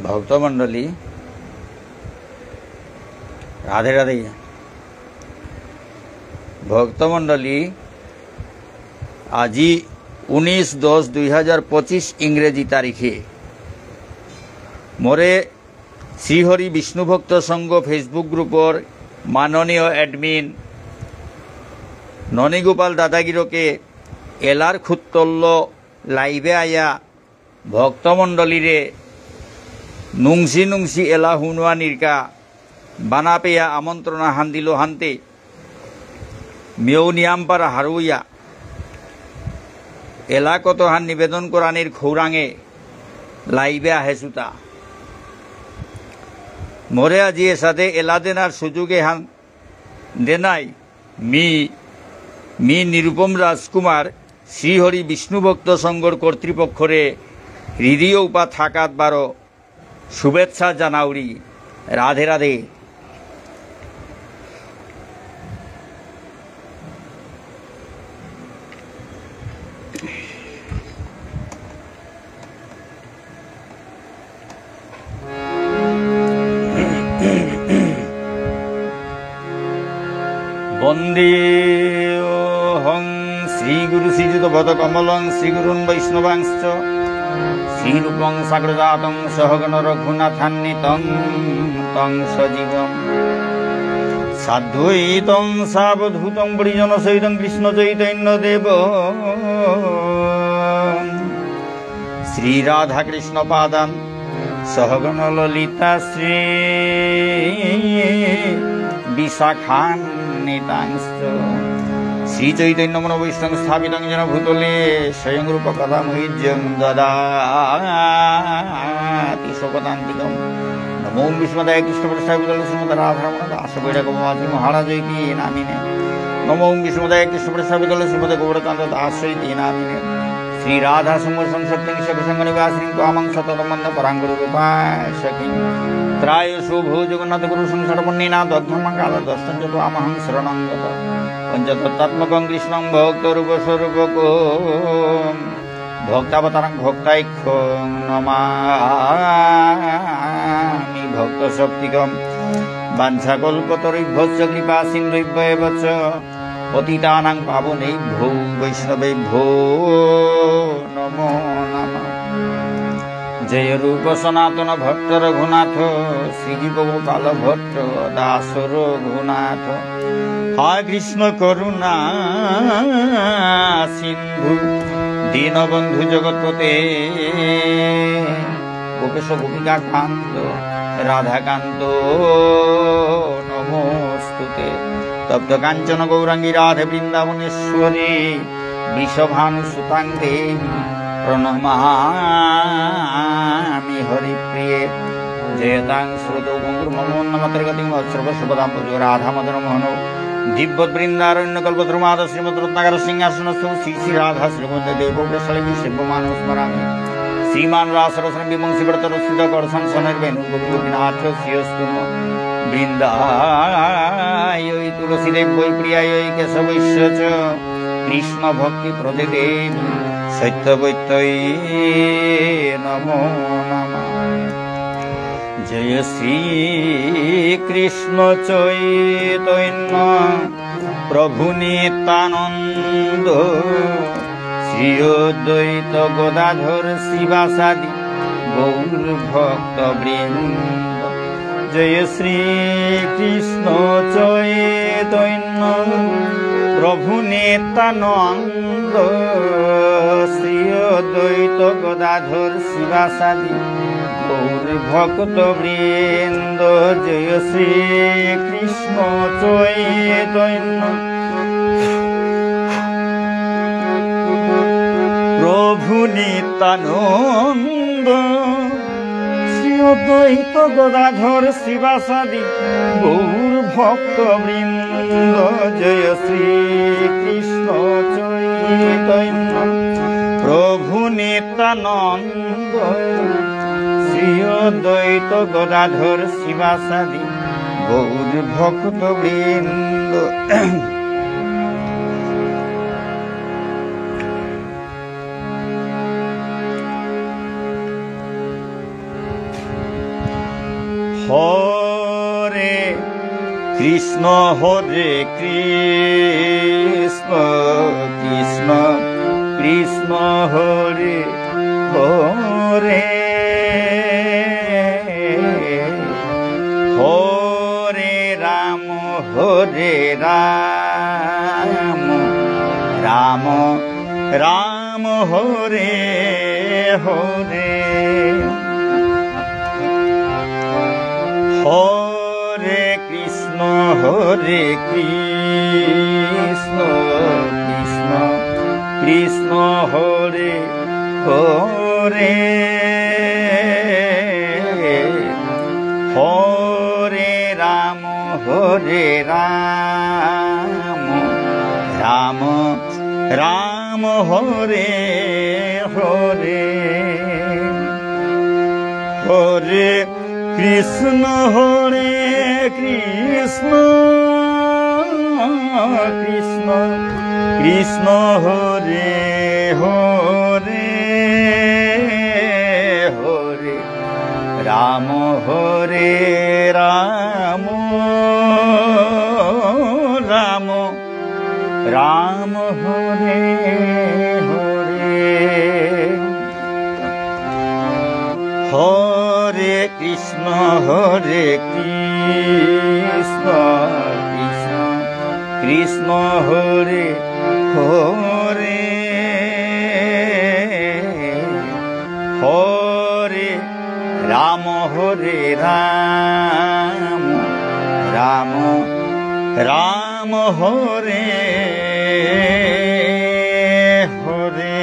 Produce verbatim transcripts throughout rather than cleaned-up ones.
ভক্তমণ্ডলী, রাধে রাধে। ভক্তমণ্ডলী, আজি উনিশ দশ দুই হাজার পঁচিশ ইংরেজি তারিখে মোরে শ্রীহরি বিষ্ণু ভক্ত সংঘ Facebook গ্রুপর মাননীয় অ্যাডমিন ননীগোপাল দাদাগিরকে এলার খুত্তল্য লাইভে আয়া ভক্তমণ্ডলীরে নুংসি নুংসি এলা হুনুয়া নিরকা বানা পেয়া আমন্ত্রণা হান্দিল হান্তে মিয়ৌ নিয়াম পারা হারুইয়া এলা কতহান নিবেদন করানির খৌরাঙে লাইভে আহেসুতা। মোরে আজি এসাদে এলা দেনার সুযোগে হান দেনাই মি, মি নিরুপম রাজকুমার শ্রীহরি বিষ্ণু ভক্ত সংঘর কর্তৃপক্ষরে হৃদয় উপা থাকাত বারো শুভেচ্ছা জানাউরি। রাধে রাধে। বন্দেহং শ্রীগুরু শ্রীযুতপদকমলং শ্রীগুরুন বৈষ্ণবাংশ্চ শ্রীরূপং সাগ্রজাতং সহগণ রঘুনাথান্বিতং তং সজীবম সাদ্বৈতং সাবধূতং পরিজনসহিতং কৃষ্ণচৈতন্যদেব শ্রীরাধাকৃষ্ণপাদান সহগণ ললিতা শ্রী বিশাখান্বিতাংশ্চ শ্রী চৈতন্য মনোভীষ্টং স্থাপিতং যেন ভূতলে স্বয়ং রূপ কদা মহ্যং দদাতি স্বপদান্তিকম। নমো বিষ্ণুপাদায় কৃষ্ণপ্রেষ্ঠায় ভূতলে শ্রীমতে রাধারমণ দাস বৈরাগ্য বাবাজি মহারাজ ইতি নামিনে। নমো বিষ্ণুপাদায় কৃষ্ণপ্রেষ্ঠায় ভূতলে শ্রীমতে গৌরকান্ত দাস ইতি নামিনে। শ্রী রাধা সংঘ সংসক্তিং সখী সংঘ নিবাসিনী ত্বামং সততম বন্দে পরাং গুরু রূপাং সখীং। ত্রায়স্ব ভো জগন্নাথ গুরু সংসার বহ্নিনা দগ্ধং কাল দষ্টং চ ত্বামহং শরণং গত। পঞ্চতত্ত্বাত্মকং কৃষ্ণং ভক্ত রূপ স্বরূপকম। ভক্তাবতারং ভক্তাখ্যং নমামি ভক্ত শক্তিকম। বাঞ্ছাকল্পতরুভ্যশ্চ কৃপা সিন্ধুভ্য এব চ। পতিতানাং পাবনেভ্যো বৈষ্ণবেভ্যো নমো নমঃ। জয় রূপ সনাতন ভট্ট রঘুনাথ, শ্রীজীব গোপাল ভট্ট দাস রঘুনাথ। হে কৃষ্ণ করুণা সিন্ধু দীনবন্ধু জগৎপতে। গোপেশ গোপিকাকান্ত রাধাকান্ত নমোস্তুতে। তপ্ত কাঞ্চন গৌরাঙ্গী রাধে বৃন্দাবনেশ্বরী বৃষভানুসুতাং দেবী প্রণমামি হরিপ্রিয়ে। জয়তাং শ্রুতৌ পঙ্গোর্মম মন্দমতের্গতী মৎসর্বস্বপদাম্ভোজৌ রাধা মদন মোহনৌ। দীব্যদ্বৃন্দারণ্যকল্পদ্রুমাধঃ শ্রীমদ্রত্নাগার সিংহাসনস্থৌ শ্রী শ্রী রাধা শ্রীমন্তী দেবৌ প্রেষ্ঠালীভিঃ সেব্যমানৌ স্মরামি। শ্রীমান্ রাসরসারম্ভী বংশীবটতটস্থিতঃ কর্ষান বেণুস্বনৈর্গোপীর্গোপীনাথঃ শ্রিয়েঽস্তু নঃ। বৃন্দায়ৈ তুলসীদেব্যৈ প্রিয়ায়ৈ কেশবস্য চ। কৃষ্ণভক্তিপ্রদে দেবী সত্যবত্যৈ নমো নমঃ। জয় শ্রীকৃষ্ণ চৈতন্য প্রভু নিত্যানন্দ, শ্রী অদ্বৈত গদাধর শ্রীবাসাদি গৌর ভক্ত বৃন্দ। জয় শ্রীকৃষ্ণ চৈতন্য প্রভু নিত্যানন্দ, শ্রী অদ্বৈত গদাধর শ্রীবাসাদি গৌর ভক্ত বৃন্দ। জয় শ্রীকৃষ্ণ চৈতন্য প্রভু নিত্যানন্দ, শ্রী অদ্বৈত গদাধর শ্রীবাসাদি গৌর ভক্ত বৃন্দ। জয় শ্রীকৃষ্ণ চৈতন্য প্রভু নিত্যানন্দ, শ্রী অদ্বৈত গদাধর শ্রীবাসাদি গৌর ভক্ত বৃন্দ। কৃষ্ণ হরে কৃষ্ণ, কৃষ্ণ কৃষ্ণ হরে হরে, হরে রাম হরে রাম, রাম রাম হরে হরে। হরে কৃষ্ণ হরে কৃষ্ণ, কৃষ্ণ কৃষ্ণ হরে হরে, হরে রাম হরে রাম, রাম রাম হরে হরে। হরে কৃষ্ণ হরে কৃষ্ণ, কৃষ্ণ কৃষ্ণ হরে হরে, হরে রাম হরে রাম, রাম রাম হরে হরে। হরে কৃষ্ণ হরে কৃষ্ণ, কৃষ্ণ কৃষ্ণ হরে হরে, হরে রাম হরে রাম, রাম রাম হরে হরে।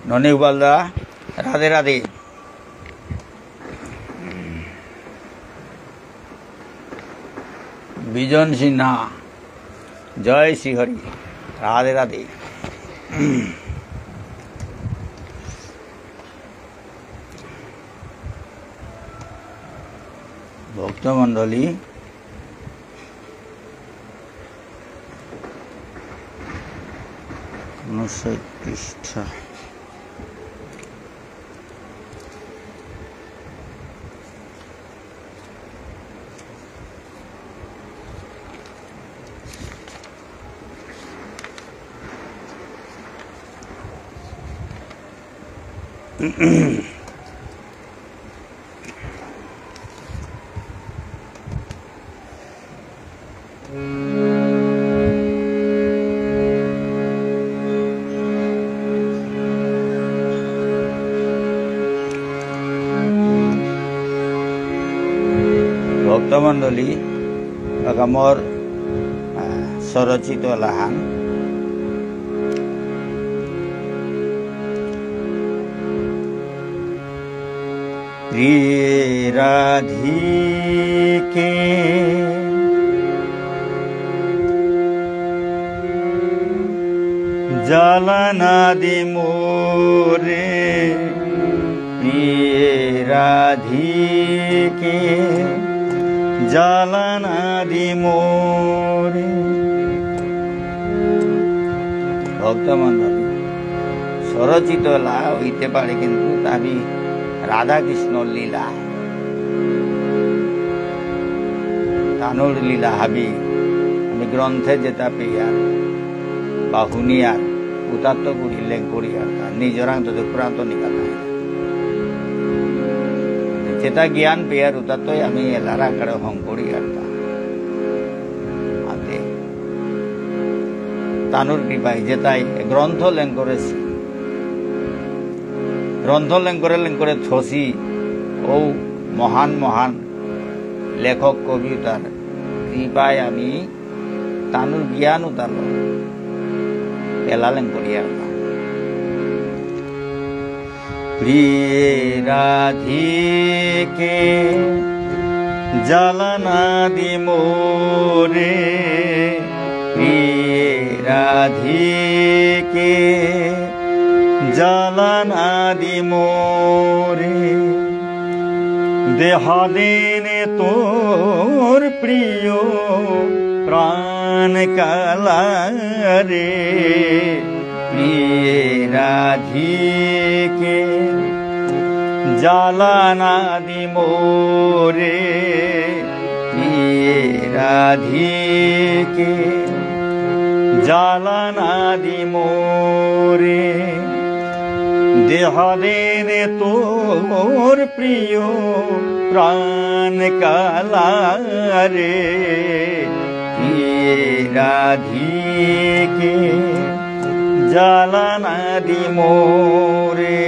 ননী গোপাল দা, রাধে রাধে। বিজন সিনহা, জয় শ্রী হরি, রাধে রাধে। ভক্তমণ্ডলী, ঊনষাট পৃষ্ঠা। ভক্তমণ্ডলী, আগামর, আহ, স্বরচিত এলাহান। প্রিয়ে রাধিকে জ্বালা না দি মোরে, প্রিয়ে রাধিকে জ্বালা না দি মোরে। ভক্তমণ্ডলী, স্বরচিত লা হইতে পারে, কিন্তু তা আমি রাধাকৃষ্ণর লীলা, তানুর লীলা হাবি আমি গ্রন্থে যেতা পেয়ার বা হুনিয়ার, উতাত্ত করি লেং করি আর তা নিজরাং তো পুরান্ত নিকাল নাই। যেতা জ্ঞান পেয়ার উতাত্তই আমি এলার আকারে হং করি আর তা। আতে তানুর কৃপায় যেতাই গ্রন্থ লেং করেসি। গ্রন্থ লেং করে লেং করে থসি ঔ মহান মহান লেখক কবি উতার কৃপায় আমি তানুর জ্ঞান উতালো এলা লেং করিয়া। প্রিয়ে রাধিকে জ্বালা না দি মোরে, প্রিয়ে রাধিকে জ্বালা না দি মোরে। দেহাদিনে তোর প্রিয় প্রাণ কালা রে, প্রিয়ে রাধিকে জ্বালা না দি মোরে, প্রিয়ে রাধিকে জ্বালা না দি মোরে। দেহা দেনে তোর প্রিয় প্রাণ কালা রে, প্রিয়ে রাধিকে জ্বালা না দি মোরে।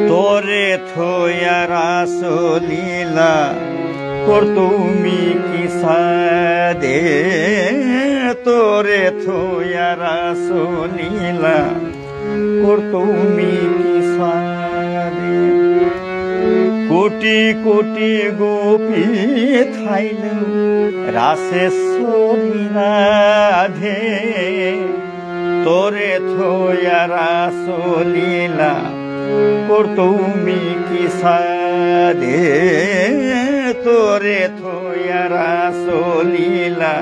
তোরে থইয়া রাসলীলা করতুমি কিসাদে, তোরে থইয়া রাসলীলা করতুমি কিসাদে। কোটি কোটি গোপী থাইলেও রাসেশ্বরী রাধে, তোরে থইয়া রাসলীলা করতুমি কিসাদে, তোরে থইয়া রাসলীলা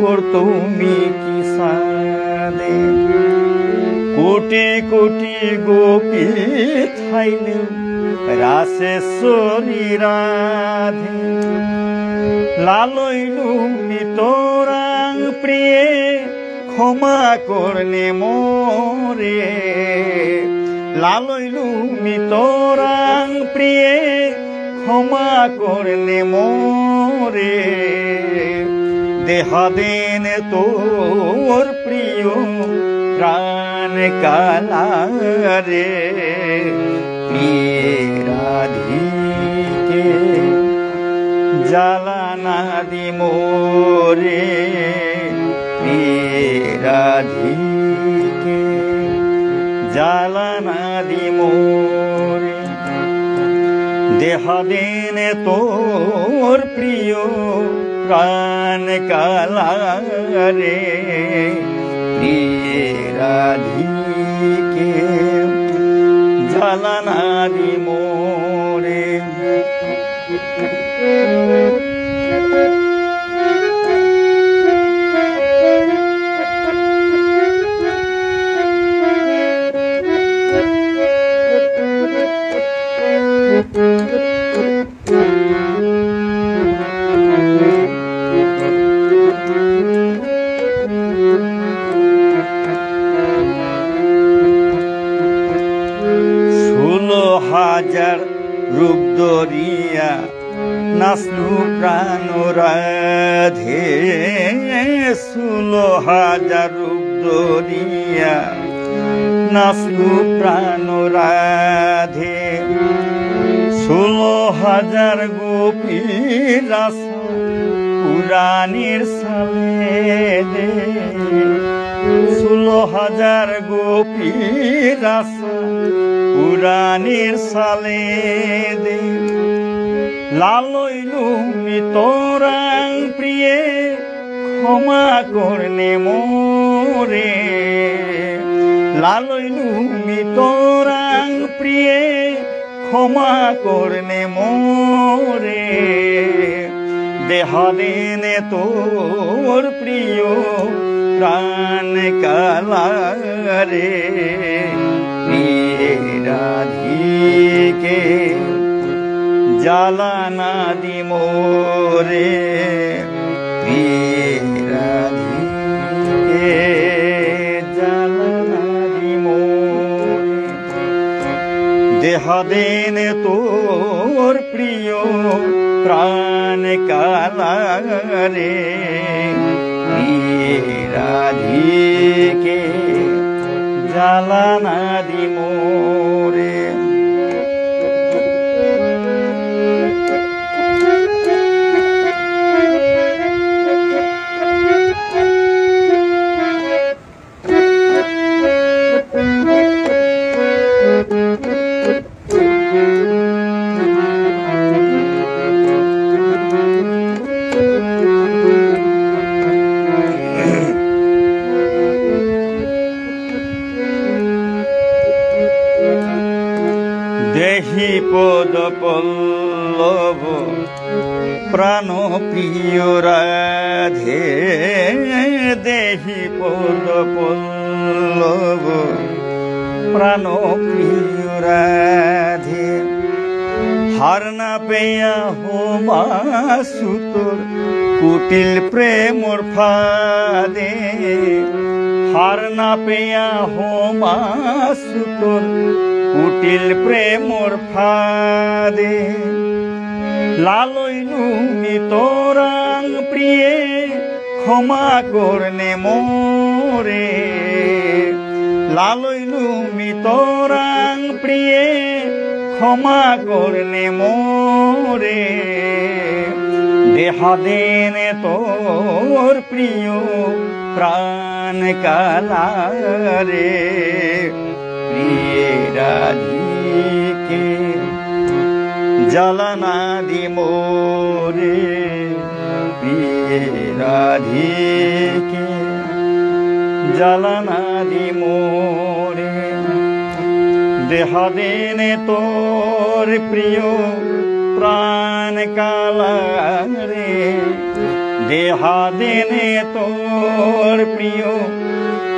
করতুমি কিসাদে। কোটি কোটি গোপী থাইলেও রাসেশ্বরী রাধে। লালইলুমি তোরাং প্রিয়ে ক্ষমা করনে মোরে। লালইলুমি তোরাং প্রিয়ে ক্ষমা করনে মোরে। দেহা দেনে তোর প্রিয় প্রাণ কালা রে, প্রিয়ে রাধিকে জ্বালা না দি মোরে, প্রিয়ে রাধিকে জ্বালা না দি মোরে। দেহা দেনে তোর প্রিয় প্রাণ কালা রে, প্রিয়ে রাধিকে জ্বালা না দি মোরে। ষোলো হাজার রূপ ধরিয়া নাচলু প্রাণ রাধে, ষোলো হাজার রূপ ধরিয়া নাচলু প্রাণ রাধে। ষোলো হাজার গোপী রাস উড়ানির সালে দে, ষোলো হাজার গোপী রাস উড়ানির সালে দে। লালইলুমি তোরাং প্রিয়ে ক্ষমা করনে মোরে। লালইলুমি তোরাং প্রিয়ে ক্ষমা করনে মোরে। দেহা দেনে তোর প্রিয় প্রাণ কালা রে, প্রিয়ে রাধিকে জ্বালা না দি মোরে, প্রিয়ে রাধিকে জ্বালা না দি মোরে। দেহা দেনে তোর প্রিয় প্রাণ কালা রে, প্রিয়ে রাধিকে জ্বালা না দি মোরে। পদ পল্লব প্রাণ প্রিয় রাধে, দেহি পদ পল্লব প্রাণ প্রিয় রাধে। হার না পেয়া হোমা সুতোর কুটিল প্রেমর ফাঁদে, হার না পেয়া হোমা সুতোর কুটিল প্রেমর ফাঁদে। লালইলু মি তোরাং প্রিয়ে, ক্ষমা করনে মোরে। লালইলু মি তোরাং প্রিয়ে, ক্ষমা করনে মোরে। দেহা দেনে তোর প্রিয় প্রাণ কালারে। প্রিয়ে রাধিকে জ্বালা না দি মোরে, প্রিয়ে রাধিকে জ্বালা না দি মোরে। দেহা দেনে তোর প্রিয় প্রাণ কালারে, দেহা দেনে তোর প্রিয়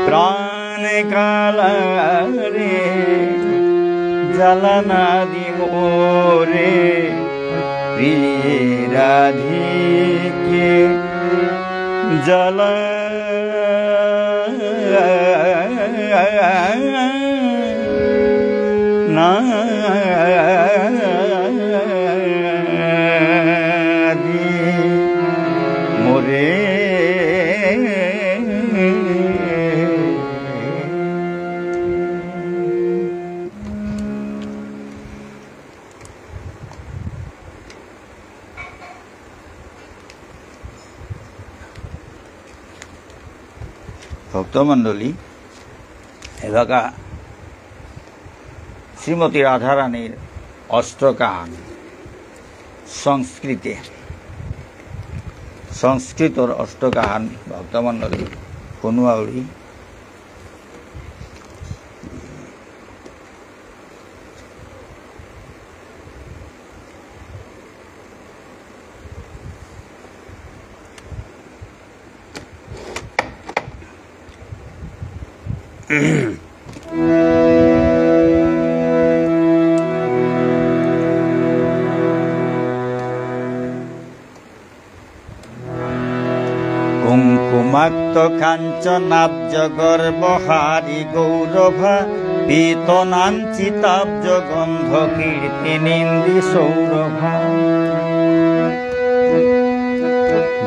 প্রাণ কালারে। জ্বালা না দি মোরে, প্রিয়ে রাধিকে জ্বালা না দি মোরে। ভক্তমণ্ডলী, এবাকা শ্রীমতী রাধারানীর অষ্টক আহান সংস্কৃতে, সংস্কৃতর অষ্টক আহান ভক্তমণ্ডলী হুনুয়াউরি। কুঙ্কুমাক্ত কাঞ্চনাব্জ গর্ভহারি গৌরভা, পীত নাঞ্চিতাব্জ গন্ধ কীর্তি নিন্দি সৌরভা।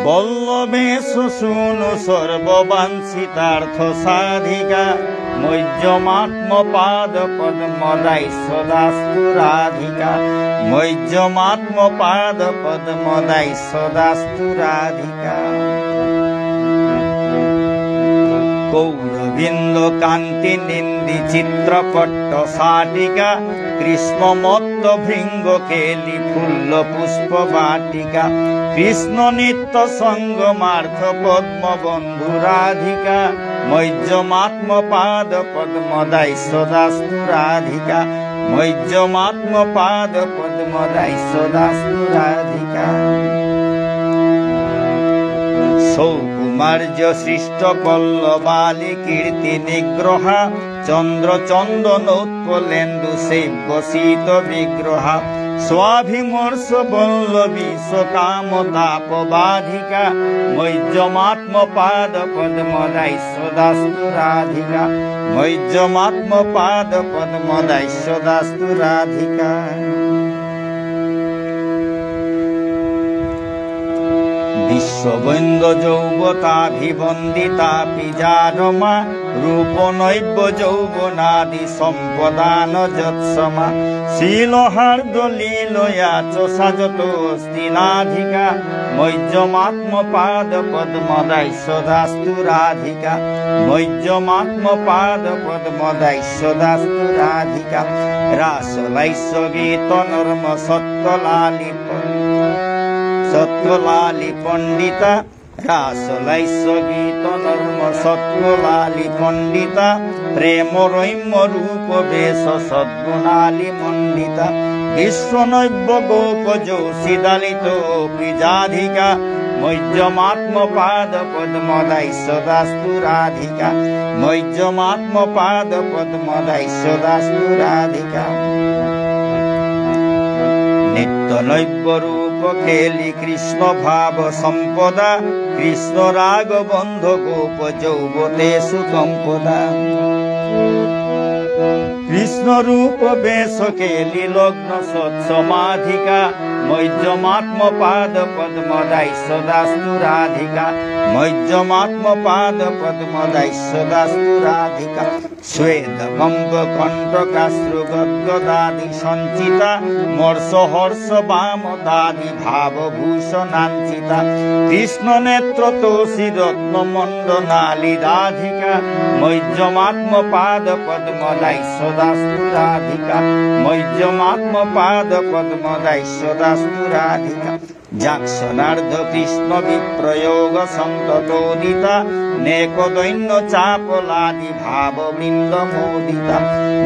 বল্লভেশ শুণু সর্ববাঞ্ছিতার্থ সাধিকা, মহ্যমাত্ম পাদ পদ্ম দাস্য দাস্তু রাধিকা, মহ্যমাত্ম পাদ পদ্ম দাস্য দাস্তু রাধিকা। কৌরবিন্দ কান্তি নিন্দি চিত্রপট্ট শাটিকা, কৃষ্ণ মত্ত ভৃঙ্গ কেলি ফুল্ল পুষ্প বাটিকা, কৃষ্ণ নিত্য সঙ্গমার্থ পদ্ম বন্ধু রাধিকা, মহ্যমাত্ম পাদ পদ্ম দাস্য দাস্তু রাধিকা, মহ্যমাত্ম পাদ পদ্ম দাস্য দাস্তু রাধিকা। সৌকুমার্য সৃষ্ট কল্লবালি কীর্তি নিগ্রহা, চন্দ্র চন্দন উৎপলেন্দু সেব্য শীত বিগ্রহা, স্বাভিমর্ষ বল্লভী সকাম তাপ বাধিকা, মহ্যমাত্ম পাদ পদ্ম দাস্য দাস্তু রাধিকা, মহ্যমাত্ম পাদ পদ্ম দাস্য দাস্তু রাধিকা। বিশ্ববন্দ যৌবতাভিবন্দিতা পিজারমা, রূপ নৈব্য যৌবনাদি সম্পদান যৎসমা, শীলহার্দ লীলয়া চ সাজত অস্তি নাধিকা, মহ্যমাত্ম পাদ পদ্ম দাস্য দাস্তু রাধিকা, মহ্যমাত্ম পাদ পদ্ম দাস্য দাস্তু রাধিকা। রাসলাস্য গীত নর্ম সত্ত লালি প-, সত্ত লালি পণ্ডিতা, রাসলাস্য গীত নর্ম সত্ত লালি পণ্ডিতা, প্রেম রম্য রূপ বেশ সদ্গুণালি মণ্ডিতা, কৃষ্ণ নৈব গোপ যৌষিদালিত পীযাধিকা, মহ্যমাত্ম পাদ পদ্ম দাস্য দাস্তু রাধিকা, মহ্যমাত্ম পাদ পদ্ম দাস্য দাস্তু রাধিকা। নিত্য নৈব রূপ কেলি কৃষ্ণ ভাব সম্পদা, কৃষ্ণ রাগ বন্ধ গোপ যৌবতেষু কম্পদা। কৃষ্ণ রূপ বেশ কেলি লগ্ন সৎ সমাধিকা, মহ্যমাত্ম পাদ পদ্ম দাস্য দাস্তু রাধিকা, মহ্যমাত্ম পাদ পদ্ম দাস্য দাস্তু রাধিকা। স্বেদ কম্প কণ্টকাশ্রু গদ্গদাদি সঞ্চিতা, মর্ষ হর্ষ বাম দাদি ভাব ভূষণাঞ্চিতা। কৃষ্ণ নেত্র তৌসী রত্ন মণ্ডনালি রাধিকা, মহ্যমাত্ম পাদ পদ্ম দাস্য দাস্তু রাধিকা, মহ্যমাত্ম পাদ পদ্ম দাস্য দাস্তু রাধিকা। যাক স্মরণার্থ কৃষ্ণ বিপ্রয়োগ সন্ততোদিতা, নেক দৈন্য চাপলাদি ভাব বৃন্দ মোদিতা।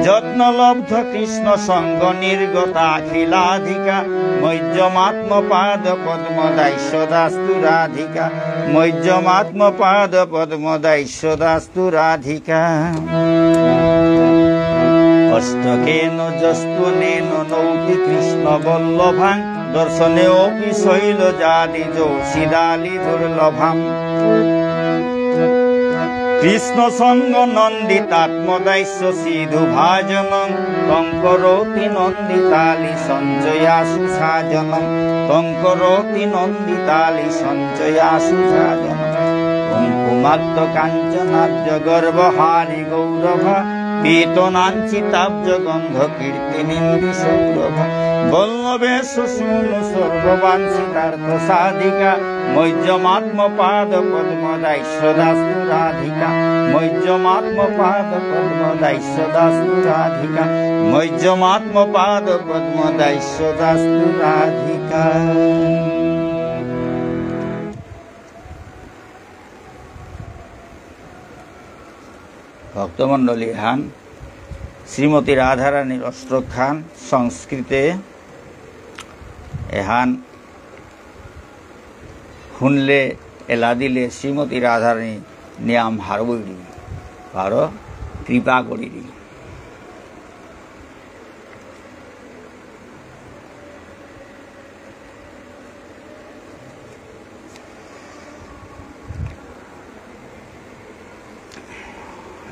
যত্ন লব্ধ কৃষ্ণ সঙ্গ নির্গতা খিলাধিকা, মহ্যমাত্ম পাদ পদ্ম দাস্য দাস্তু রাধিকা, মহ্যমাত্ম পাদ পদ্ম দাস্য দাস্তু রাধিকা। অষ্টকেন যস্তুনেন নৌতি কৃষ্ণ বল্লভাং, দর্শনেঽপি শৈলজাদি যৌষিদালি দুর্লভাম। কৃষ্ণ সঙ্গ নন্দিতাত্ম দাস্য সিধু ভাজনং, তং করোতি নন্দিতালি সঞ্চয়া সুসাজনম, তং করোতি নন্দিতালি সঞ্চয়া সুসাজনম। কুঙ্কুমাত্ত কাঞ্চনাব্জ গর্ভ হারি গৌরভা, পীত নাঞ্চিতাব্জ গন্ধ কীর্তি নিন্দি সৌরভা। বল্লভেশ শুণু সর্ব বাঞ্ছিতার্থ সাধিকা, মহ্যমাত্ম পাদ পদ্ম দাস্য দাস্তু রাধিকা, মহ্যমাত্ম পাদ পদ্ম দাস্য দাস্তু রাধিকা, মহ্যমাত্ম পাদ পদ্ম দাস্য দাস্তু রাধিকা। ভক্তমণ্ডলী, এহান শ্রীমতী রাধারানীর অষ্টকহান সংস্কৃতে। এহান হুনলে, এলা দিলে শ্রীমতী রাধারানী নিয়াম হারবইরি, বারো কৃপা করিরি।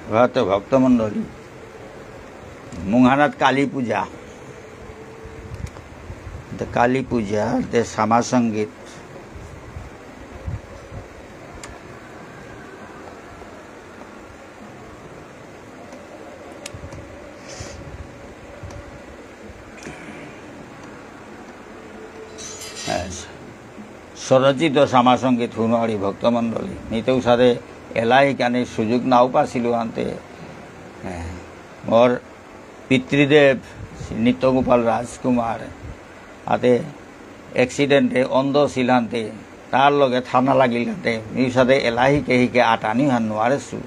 এবার তো ভক্তমণ্ডলী, মুঙহানাত কালী পূজা, তো কালী পূজা, তে শ্যামা সঙ্গীত। আচ্ছা। স্বরচিত শ্যামা সঙ্গীত হুনুয়ারি ভক্তমণ্ডলী। নিতৌ সাদে এলা হিকানির সুযোগ নাও পাসিলু আনতে। হ্যাঁ। মোর পিতৃদেব শ্রী নিত্যগোপাল রাজকুমার আতে accident এ অন্ধ সিলান্তে, তার লগে থানা লাগিলান্তে, মিউ সাদে এলা হিকে হিকে আটানি হান নোয়ারেসু।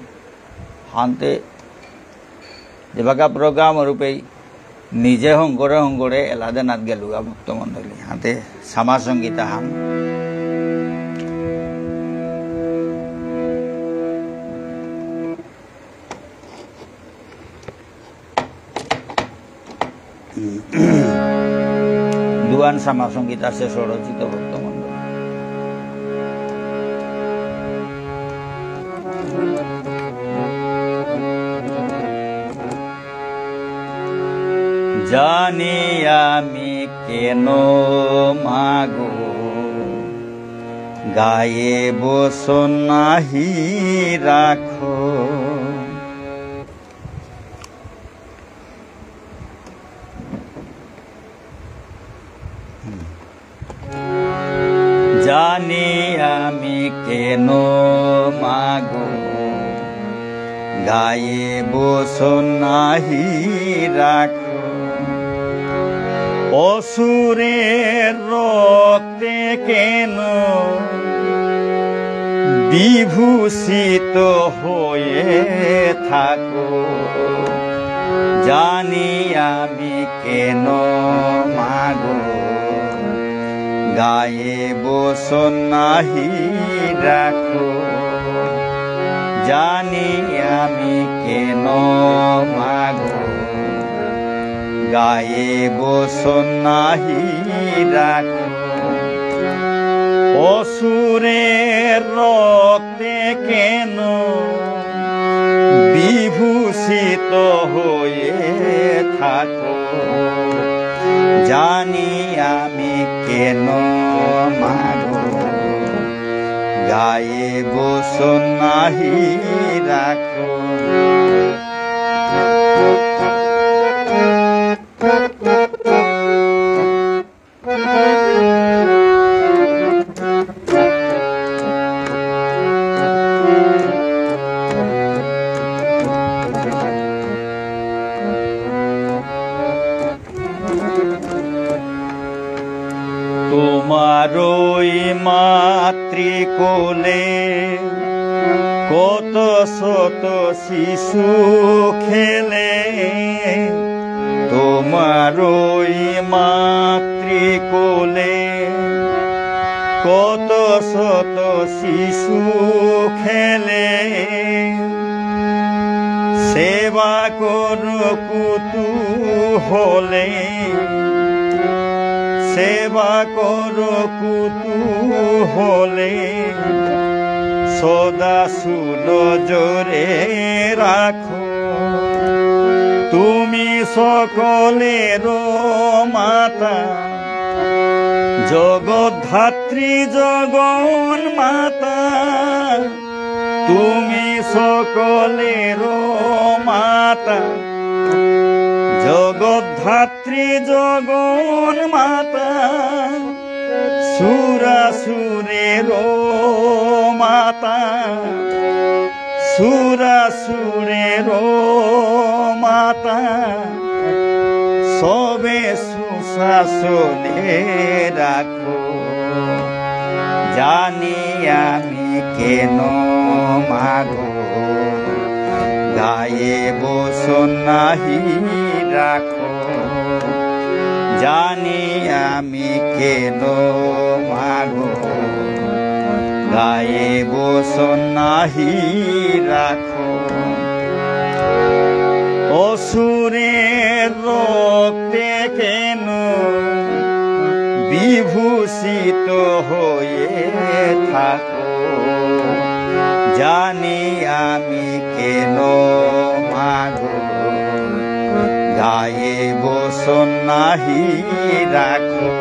হানতে যেবাকা program রূপেই নিজে হংকরে হংকরে এলাদেনাত গেলুগা ভক্তমণ্ডলী। হাতে শ্যামা সঙ্গীত আহান। দুয়ান শ্যামা সঙ্গীত আছে স্বরচিত ভক্তমণ্ডলী। জানি আমি কেন মাগো গায়ে বসন নাহি রাখো। জানি আমি কেন মাগো গায়ে বসন নাহি রাখো। অসুরের রক্তে কেন বিভূষিত হয়ে থাকো। জানি আমি কেন মাগো, গায়ে বচন নাহি রাখো, জানি আমি কেন মাগো, গায়ে বচন নাহি রাখো। অসুরের রক্তে কেন বিভূষিত হয়ে থাকো, জানি আমি কেন মাগো, গায়ে বচন নাহি রাখো। তোমারই মাতৃকোলে কত শত শিশু খেলে, তোমারই মাতৃকোলে কত শত শিশু খেলে। সেবা করো কুতূহলে, সেবা করো কুতূহলে, সদা সুনজরে রাখো। তুমি সকলেরও মাতা, জগদ্ধাত্রী জগন্মাতা। তুমি সকলেরও মাতা, জগদ্ধাত্রী জগন্মাতা। সুরাসুরেরও মাতা, সুরাসুরেরও মাতা, সবে সুশাসনে রাখো। জানি আমি কেন মাগো, গায়ে বচন নাহি রাখো। জানি আমি কেন মাগো, গায়ে বচন নাহি রাখো। অসুরের রক্তে কেন বিভূষিত হয়ে থাকো, জানি আমি কেন মাগো, গায়ে বচন নাহি রাখো।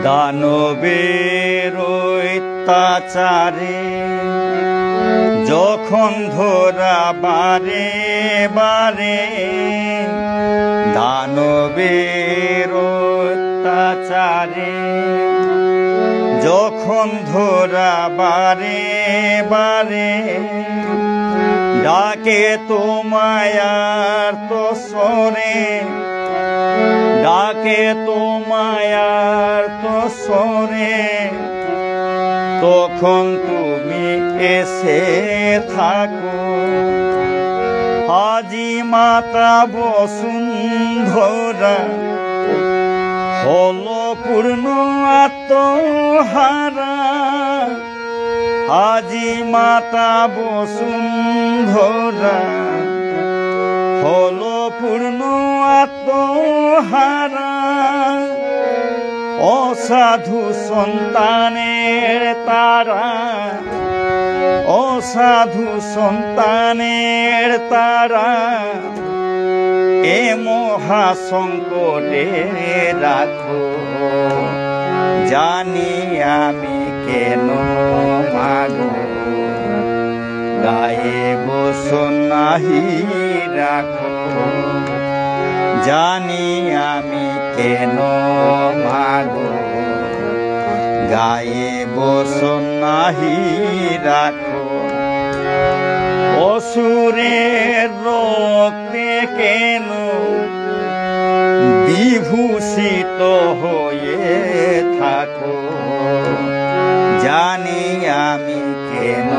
দানবের অত্যাচারে যখন ধরা বারে বারে, দানবের অত্যাচারে যখন ধরা বারে বারে, ডাকে তোমায় আর্ত স্বরে, ডাকে তোমায় আর্ত স্বরে, তখন তুমি এসে থাকো। আজি মাতা বসুন্ধরা হল পূর্ণ আত্মহারা। আজি মাতা বসুন্ধরা হল পূর্ণ আত্মহারা। অসাধু সন্তানের তারা, অসাধু সন্তানের তারা, এ মহা সংকটে রাখো। জানি আমি কেন মাগো, গায়ে বসন নাহি রাখো। জানি আমি কেন মাগো, গায়ে বসন নাহি রাখো। অসুরের রক্তে কেন বিভূষিত হয়ে থাকো, জানি আমি কেন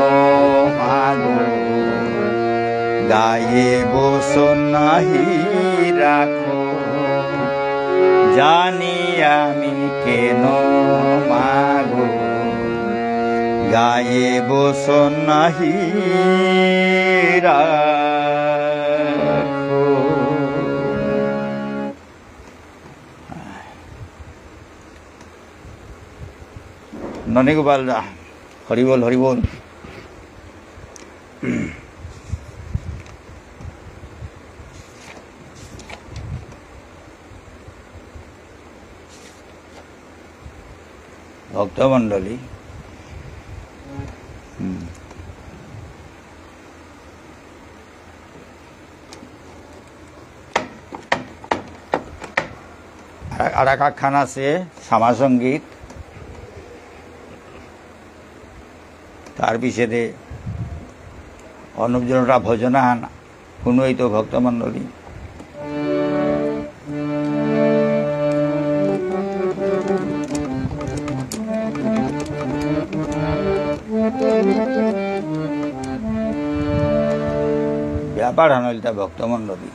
মাগো, গায়ে বসন নাহি রাখো। জানি আমি কেন মাগো, গায়ে বসন নাহি রাখো। ননী গোপাল দা, হরি বল, হরি বল। ভক্তমণ্ডলী, হুম। আর, আর এক আখ্যান আছে, শ্যামা সঙ্গীত। তার পিছেদে অনুপ জলোটা ভজন আহান হুনুইতো ভক্তমণ্ডলী। ব্যাপার হান ইলতা ভক্তমণ্ডলী।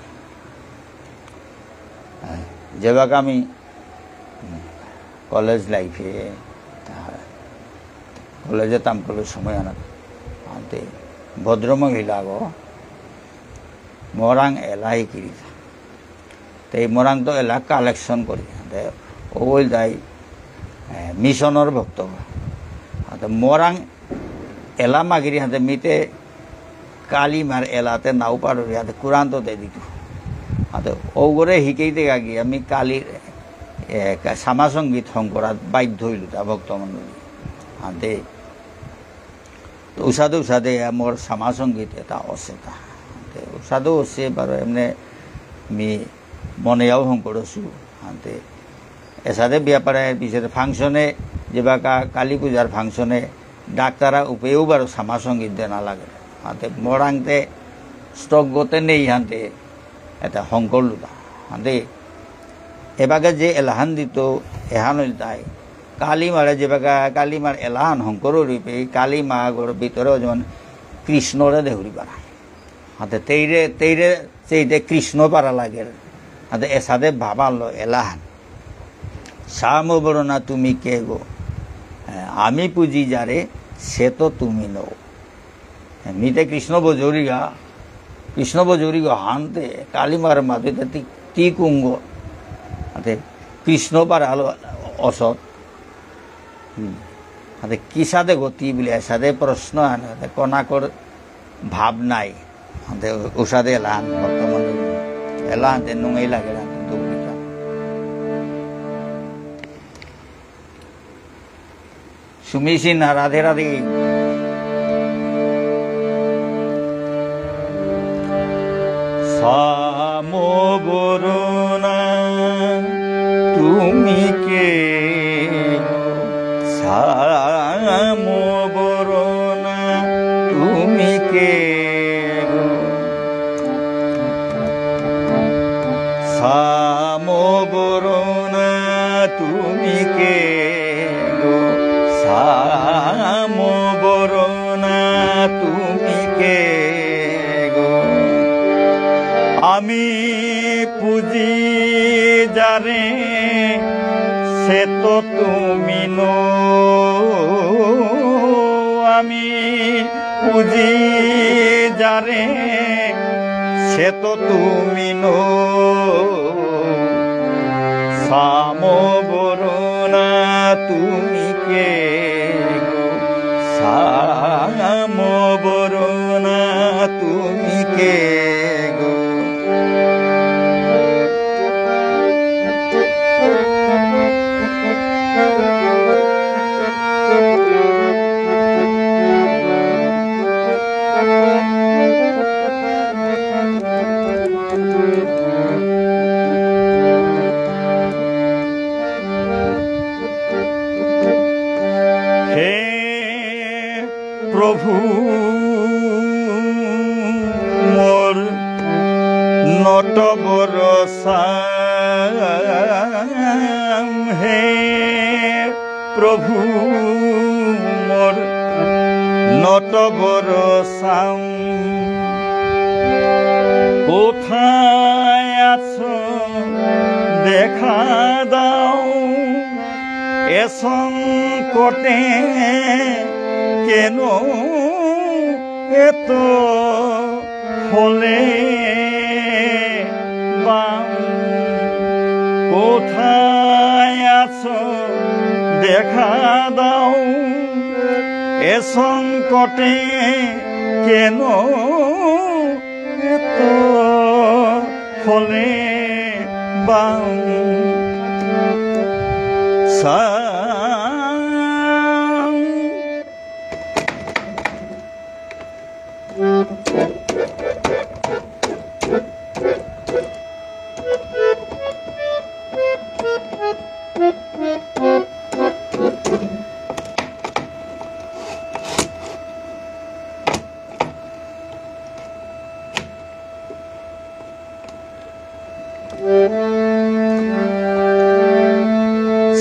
যেবাকা আমি কলেজ লাইফে, আহ, কলেজে তাম কলেজ সময় আনাত, আনতে ভদ্রমহিলা গো, মোরাং এলা হিকিরিতা। তে মোরাং তো এলা কালেকশন করি, আনতে ও বল দাই, এ, মিশনর ভক্ত গো। আনতে মোরাং এলা মাগিরি হাতে মিতে কালিমার এলাতে নাও পারুরি হাতে কুরান্ত দে দিতু। হাতে ওগরে হিকেই দে গাগি আমি কালি, এ, কা-, শ্যামা সঙ্গীত হংকরাত বাধ্য হইলু তা ভক্তমণ্ডলী। হাতে তো উসাদে উসাদে মোর শ্যামা সঙ্গীত এটা অসে তা। হাতে উসাদে অসে বারো এমনে মি মনেয়াও হংকরসু। হাতে এসাদে ব্যাপারে বিশেষ ফাংশনে, যেবাকা কালী পূজার ফাংশনে ডাক্তারা উপেও বারো শ্যামা সঙ্গীত দেনা লাগে। হাতে মোরাংতে স্টক গতে নেই হাতে এটা হংকরলুতা। হাতে এবাকে যে এলাহান দিত এহান হইল তাই কালী মারে যেবাকা কালী মার এলাহান হংকর রূপে কালী মা গর ভিতরে যেমন কৃষ্ণরে দেহুরি বানা। হাতে তেইরে, তেইরে, তেইরে কৃষ্ণ পারা লাগে। হাতে এসাদে ভাবালো এলাহান। শ্যাম বরণা তুমি কে গো? এ, আমি পুজি যারে, সে তো তুমি নও। এ, মিতে কৃষ্ণ বজৌরিগা, কৃষ্ণ বজৌরিগা হানতে, কালী মার মাতে তি, তি কুঙ্গ। হাতে কৃষ্ণ পারা আলো অসৎ। হুম। হাতে কিসাদে গতি বুলে এসাদে প্রশ্ন আন, হাতে কনাকর ভাব নাই। হাতে উসাদে এলান বর্তমান এলান তে নুঙেই লাগে না, দুঃখ দিতাম। সুমি সিনহা, রাধে রাধে। শ্যাম বরণা তুমি কে গো? শ্যাম বরণা তুমি কে গো? শ্যাম বরণা তুমি কে গো? শ্যাম বরণা তুমি কে গো? আমি পুজি যারে, সে তো তুমি নও। আমি পুজি যারে, সে তো তুমি নও। শ্যাম বরণা তুমি কে গো? শ্যাম বরণা তুমি কে গো? হে প্রভু, নটবর শ্যাম হে প্রভু মোর, নটবর শ্যাম। কোথায় আছো দেখা দাও, এ সংকটে কেন এত হলে বাম। কোথায় আছো দেখা দাও, এ সংকটে কেন এত হলে বাম। শ্যাম।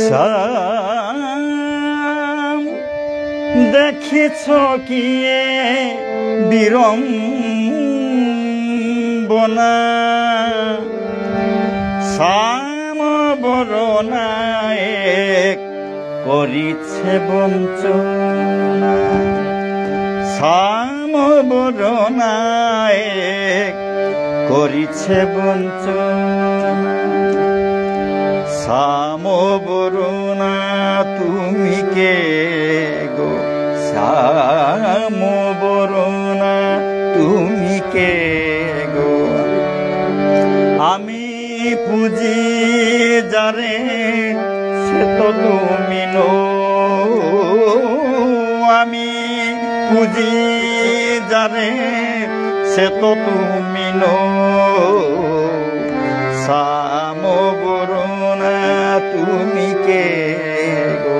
শ্যাম, দেখেছ কি এ বিড়ম্বনা, শ্যাম বরণা এক করিছে বঞ্চনা। শ্যাম বরণা এক করিছে বঞ্চনা। শ্যাম বরণা তুমি কে গো? শ্যাম বরণা তুমি কে গো? আমি পুজি যারে, সে তো তুমি নো। আমি পুজি যারে, সে তো তুমি নো। শ্যাম বরণা তুমি কে গো?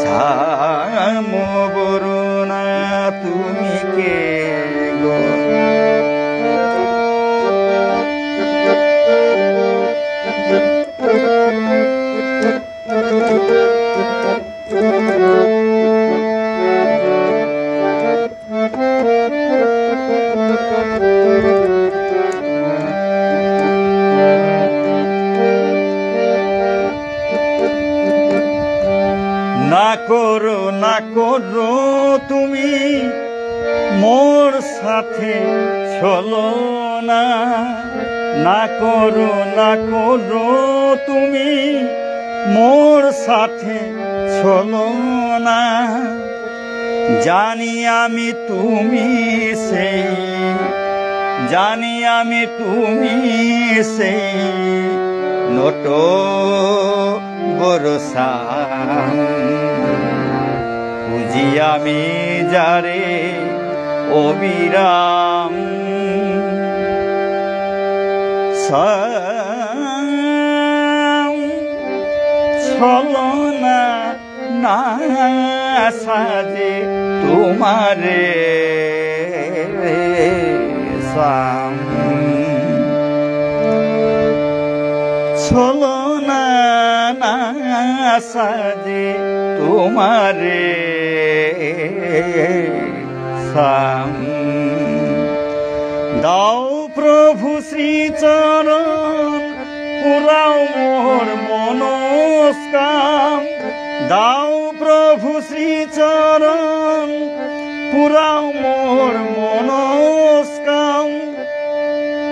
শ্যাম বরণা তুমি কে গো? না করো, না করো তুমি মোর সাথে ছলনা। না করো, না করো তুমি মোর সাথে ছলনা। জানি আমি তুমি সেই, জানি আমি তুমি সেই নটবর শ্যাম। পুজি আমি যারে অবিরাম। শ্যাম, ছলনা না সাজে তোমারে শ্যাম। ছলনা না সাজে তোমারে শ্যাম। দাও প্রভু শ্রীচরণ পুরাও মোর মনস্কাম। দাও প্রভু শ্রীচরণ পুরাও মোর মনস্কাম।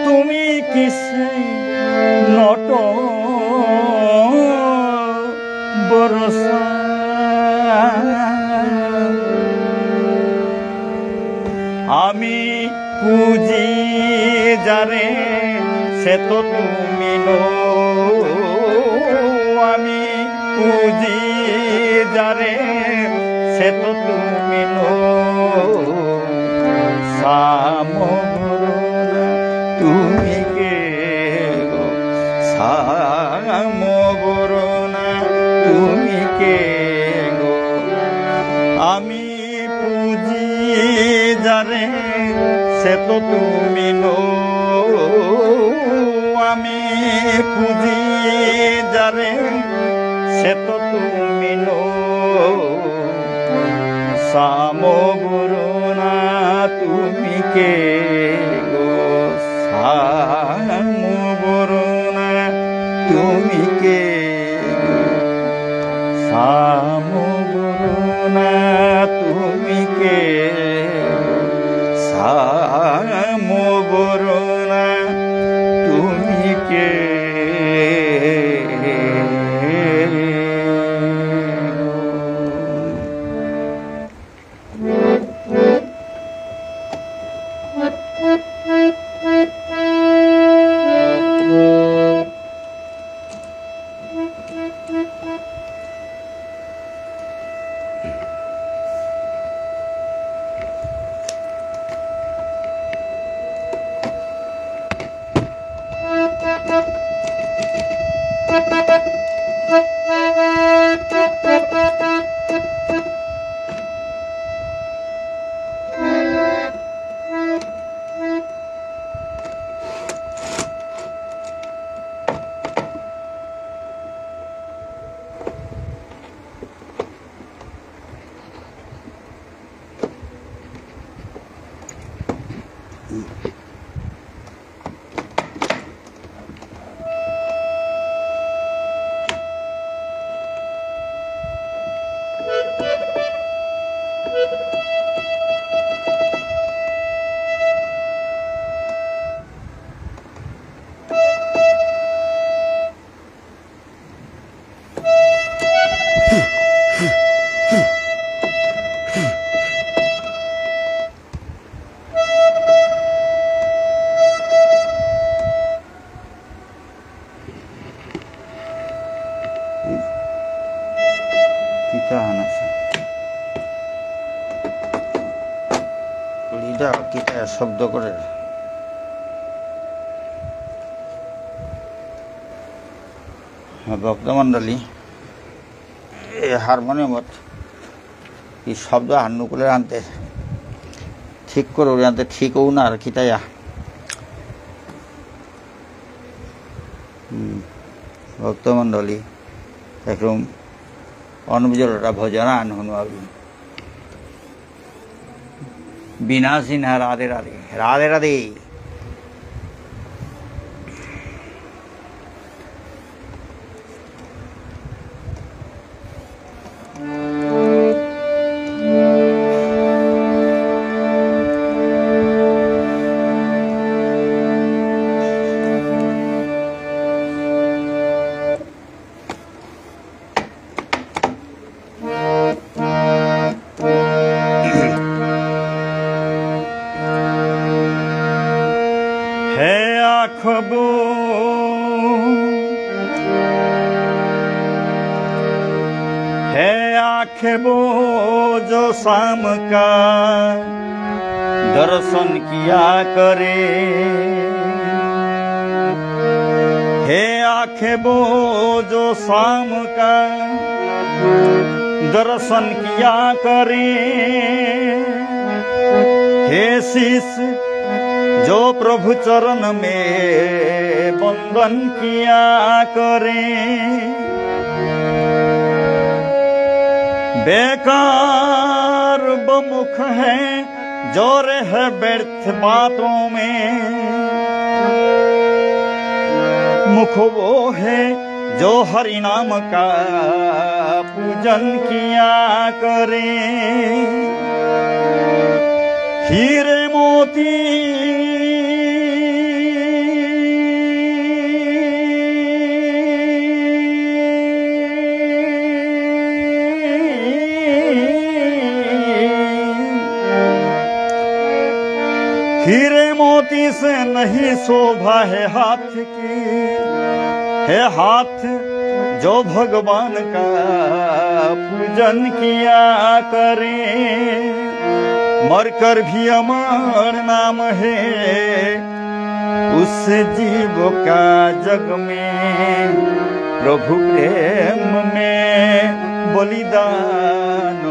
তুমি কি সেই নটবর শ্যাম? আমি পুজি যারে, সে তো তুমি নো। আমি পুজি যারে, সে তো তুমি নো। শ্যাম বরণা তুমি কে গো? শ্যাম বরণা তুমি কে গো? আমি পুজি যারে, সে তো তুমি নো। আমি খুজি যারে, সে তো তুমি লো। শ্যাম বরুণা তুমি কে গো? শ্যাম বরুণা তুমি কে গো? শ্যাম বরুণা তুমি কে গো? শ্যাম বরুণা তুমি কে গো? কিতা হান আছে? লিডা কিতা শব্দ করে? ভক্তমণ্ডলী, এই হারমোনিয়ামত এই শব্দ হার নুকুলে আনতে ঠিক করে আনতে ঠিক হও না আর কিতাইয়া। হুম, ভক্তমণ্ডলী, একদম অনুজলটা ভজন আন হনু আবি। বিনা সিনহা রাধে রাধে, রাধে রাধে। হে আখবু, হে আখবু, জো শাম কা দর্শন কিয়া করে। হে আখবু, জো শাম কা দর্শন কিয়া করে। হে শিশ, জো প্রভু চরণ মে বন্দন কিয়া করে। বেকার বো মুখ হে, জো রহে ব্যর্থ বাতোঁ মে। মুখ বো হে, জো হরি নাম কা পূজন কিয়া করে। হীরে মোতী हीरे मोती से नहीं शोभा है हाथ की, है हाथ जो भगवान का पूजन किया करे। मरकर भी अमर नाम है उस जीव का जग में, प्रभु प्रेम में बलिदान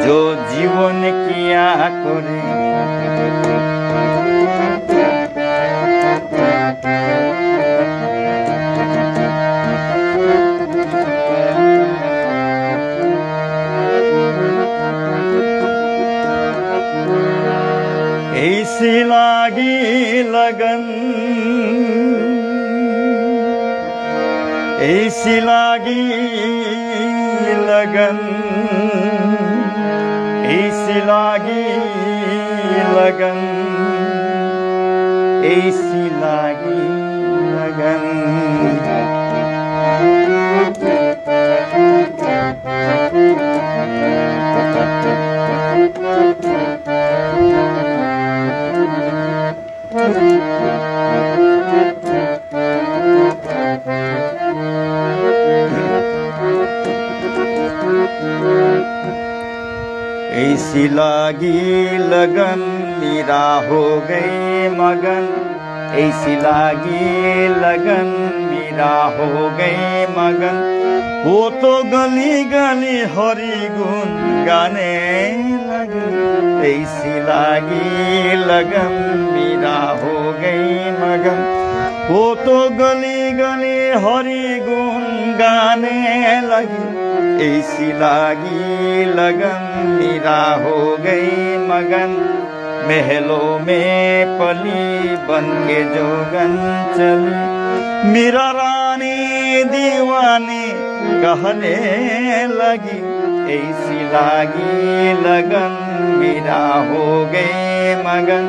जो जीवन किया करे। ऐसी लागी लगन, ऐसी लागी लगन, ऐसी लागी लगन, ऐसी लागी लगन। ऐसी लागी लगन, मेरा हो गई मगन। ऐसी लागी लगन, मेरा हो गई मगन। वो तो गली गली हरि गुण गाने लगी। ऐसी लागी लगन, मेरा हो गई मगन। वो तो गली गली हरि गुण गाने लगी। ऐसी लागी लगन, मेरा हो गई मगन। महलों में पली बन के जोगन चली, मेरा रानी दीवानी कहने लगी। ऐसी लागी लगन, मेरा हो गई मगन।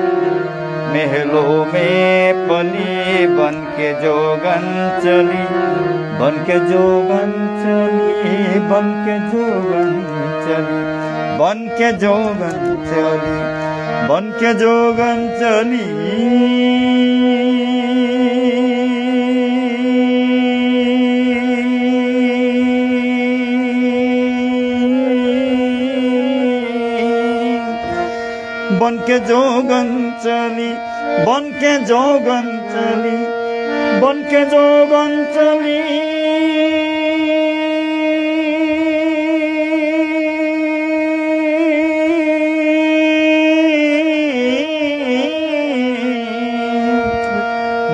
महलों में पली बन के जोगन चली, बन के जोगन चली, बन के जोगन चली, बन के जोगन चली, बन के जोगन चली। बन के जोगन चली, बन के जोगन चली, बन के जोगन चली।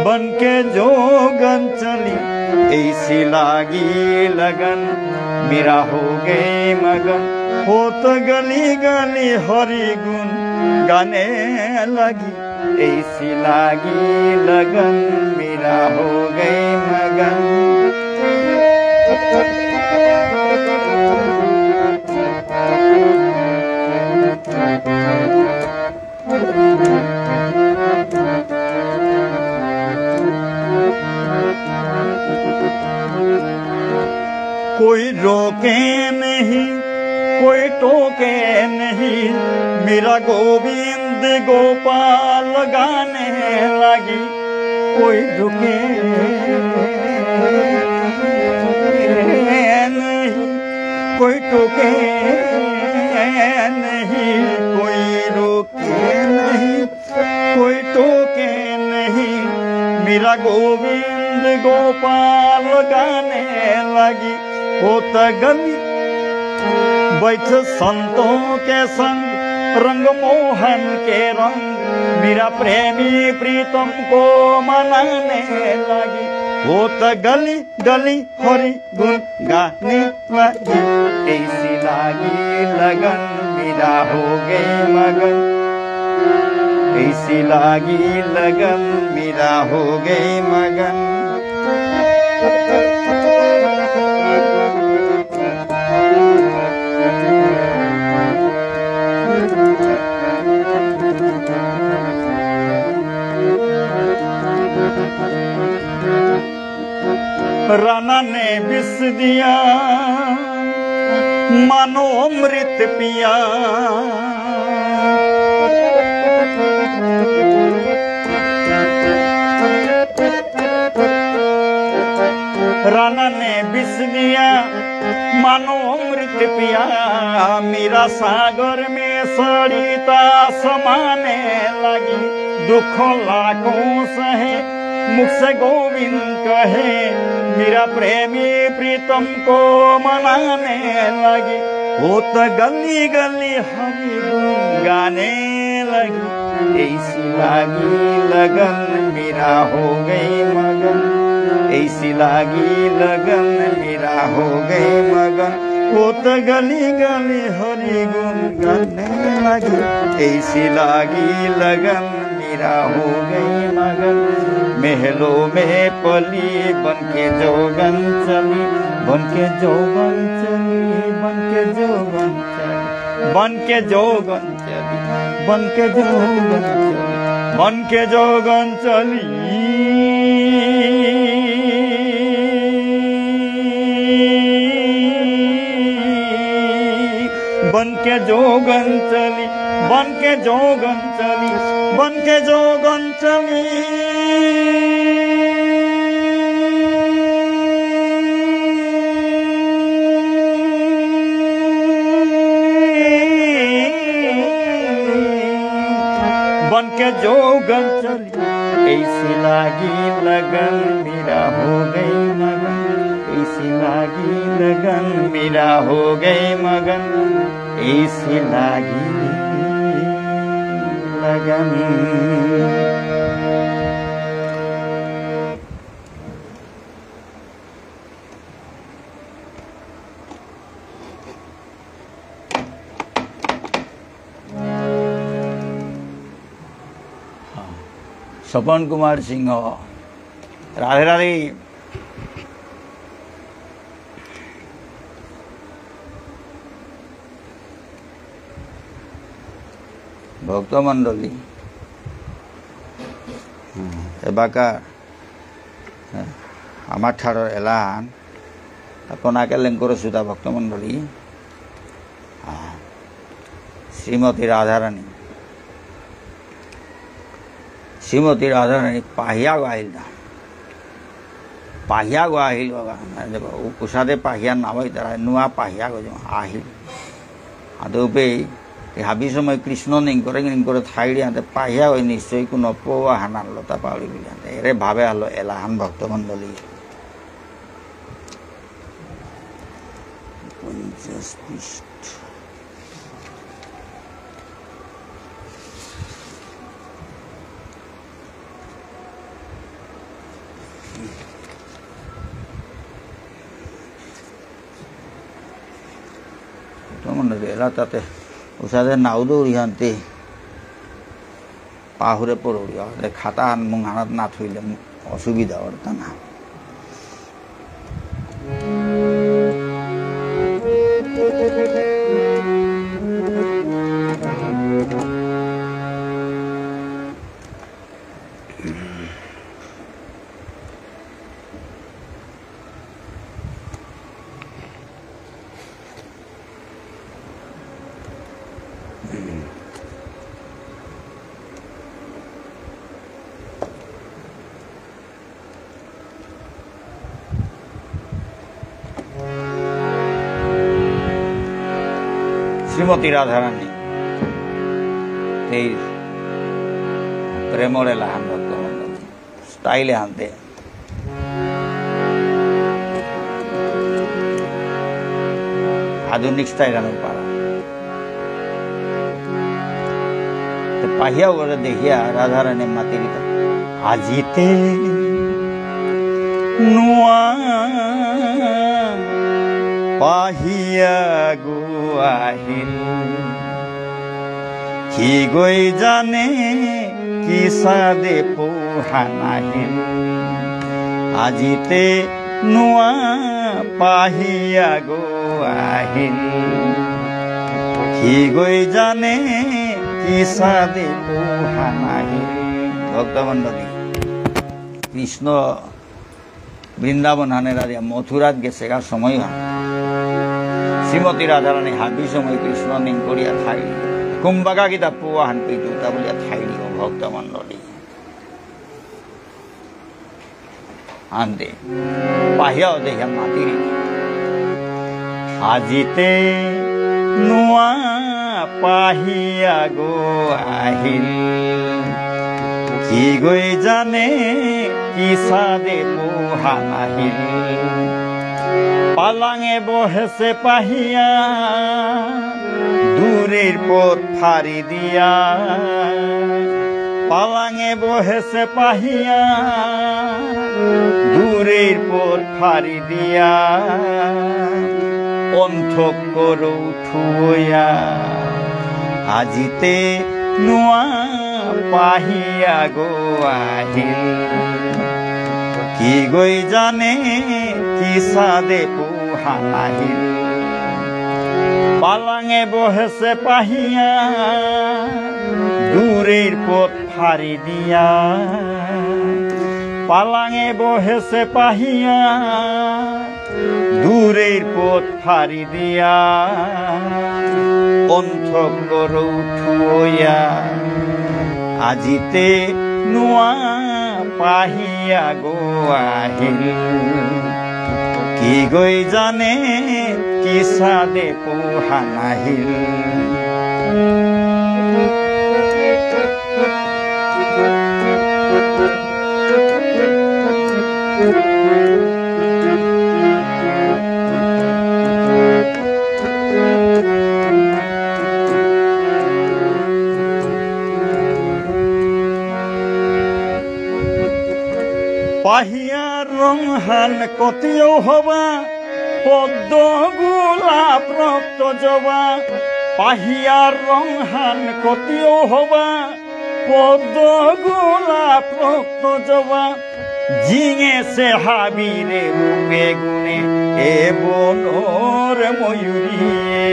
बन के जोगन चली, ऐसी लागी लगन, मेरा हो गई मगन। वो तो गली गली हरि गुण गाने लगी। ऐसी लागी लगन, मेरा हो गई मगन। कोई रोके नहीं, कोई टोके नहीं, मेरा गोविंद गोपाल गाने लगी। कोई रुके नहीं, कोई टोके नहीं, कोई रुके नहीं, कोई टोके नहीं, मेरा गोविंद गोपाल गाने लगी। वो तो गली बैठ संतों के संग, रंग मोहन के रंग, मेरा प्रेमी प्रीतम को मनाने लगी। वो तो गली गली हरि गुण गाने लगी। ऐसी लागी लगन, मेरा हो गई मगन। ऐसी लागी लगन, मेरा हो गई मगन। राना ने विष दिया, मानो अमृत पिया। राना ने विष दिया, मानो अमृत पिया। मेरा सागर में सरिता समाने लगी। दुख लाखों सहे, मुख से गोविंद कहे, मेरा प्रेमी प्रीतम को मनाने लगी। वो तो गली गली हरि गुण गाने लगी। ऐसी लागी लगन, मेरा हो गई मगन। ऐसी लागी लगन, मेरा हो गई मगन। वो तो गली गली हरि गुण गाने लगी। ऐसी लागी लगन, मेरा हो गई मगन, महलों में पली, बन के जोगन चली, बन के जोगन चली, बन के जोगन चली, बन के जोगन चली, बन के जोगन चली, बन के जोगन चली। बन के जोगन चली, बन के जोगन चली, बन के जोगन चली। बन के जोगन चली। ऐसी लागी लगन मेरा हो गई मगन, ऐसी लागी लगन मेरा हो गई मगन, ऐसी लागी लगन। স্বপন কুমার সিংহ, রাধে রাধে। ভক্তমণ্ডলী, হুম, এবাকা, হ্যাঁ, আমার ঠারর এলাহান, আপনাকে লেঙ্কর সুধা ভক্তমণ্ডলী। আহ, শ্রীমতী রাধারানী, শ্রীমতী রাধারানী পাহিয়াগ আহিল না। পাহিয়াগ আহিল বাবা। উ-, উষাদে পাহিয়া না হই তারা নুয়া পাহিয়াগ যে আহিল। আদৌ পেই, তে হাবি সময় কৃষ্ণ নিং করে, নিং করে থাইড়ি আনতে পাহিয়াগ নিশ্চয়ই কোনো পৌয়া হানান লতা পাউরি বুলিয়ানতে। এরে ভাবে আলো এলাহান ভক্তমণ্ডলী। পঞ্চাশ পৃষ্ঠ। তো মনে রেলা তাতে উষাদে নাও দৌড়ি হানতে। পাহুরে পড়ুরিয়া, দে খাতা হান মুং হানাত না থইলে অসুবিধা অরতা না। শ্রীমতী রাধারানী, তেইশ, প্রেমর এলাহান ভক্তমণ্ডলী। Style এ হানতে। আধুনিক style আনো পারা। তো পাহিয়া ওরে দেখিয়া রাধারানী মাতিরিতা। আজিতে নুয়া পাহিয়া গো আহিল। কি গই জানে কি সাদে পৌহান আহিল। আজিতে নুয়া পাহিয়া গো আহিল। কি গই জানে কি সাদে পৌহান আহিল। ভক্তমণ্ডলী, কৃষ্ণ বৃন্দাবন হানে রাধিয়া মথুরাত গেসেগা সময় হান। শ্রীমতী রাধারানী হাবি সময় কৃষ্ণ নিংকরিয়া থাইলি। কুম্বাকা গীতা পুয়া হান পিতুতা বুলিয়া থাইলি ও ভক্তমণ্ডলী। আন্দে। পাহিয়াও দেখিয়া মাতিরি। আজিতে নুয়া পাহিয়া গো আহিল। কি গই জানে কি সাদে পৌহান আহিল। পালাঙে বহেসে পাহিয়া, দূরের পথ ফারি দিয়া। পালাঙে বহেসে পাহিয়া, দূরের পথ ফারি দিয়া। অন্ধকার উঠুয়া, আজিতে নুয়া পাহিয়া গো আহিল। কি গই জানে কি সাদে পৌহান আহিল। পালাঙে বহেসে পাহিয়া দূরের পথ ফারি দিয়া। পালাঙে বহেসে পাহিয়া দূরের পথ ফারি দিয়া। অন্তঃকর উঠুয়া আজিতে নুয়া পাহিয়া গো আহিল। কি গই জানে কি সাদে পৌহান আহিল। পাহিয়ার রংহান কতিও হবা, পদ্ম গোলাপ রক্ত জবা। পাহিয়ার রংহান কতিও হবা, পদ্ম গোলাপ রক্ত জবা। জিঙেসে হাবিরে রূপে গুণে এ বনর ময়ূরীয়ে।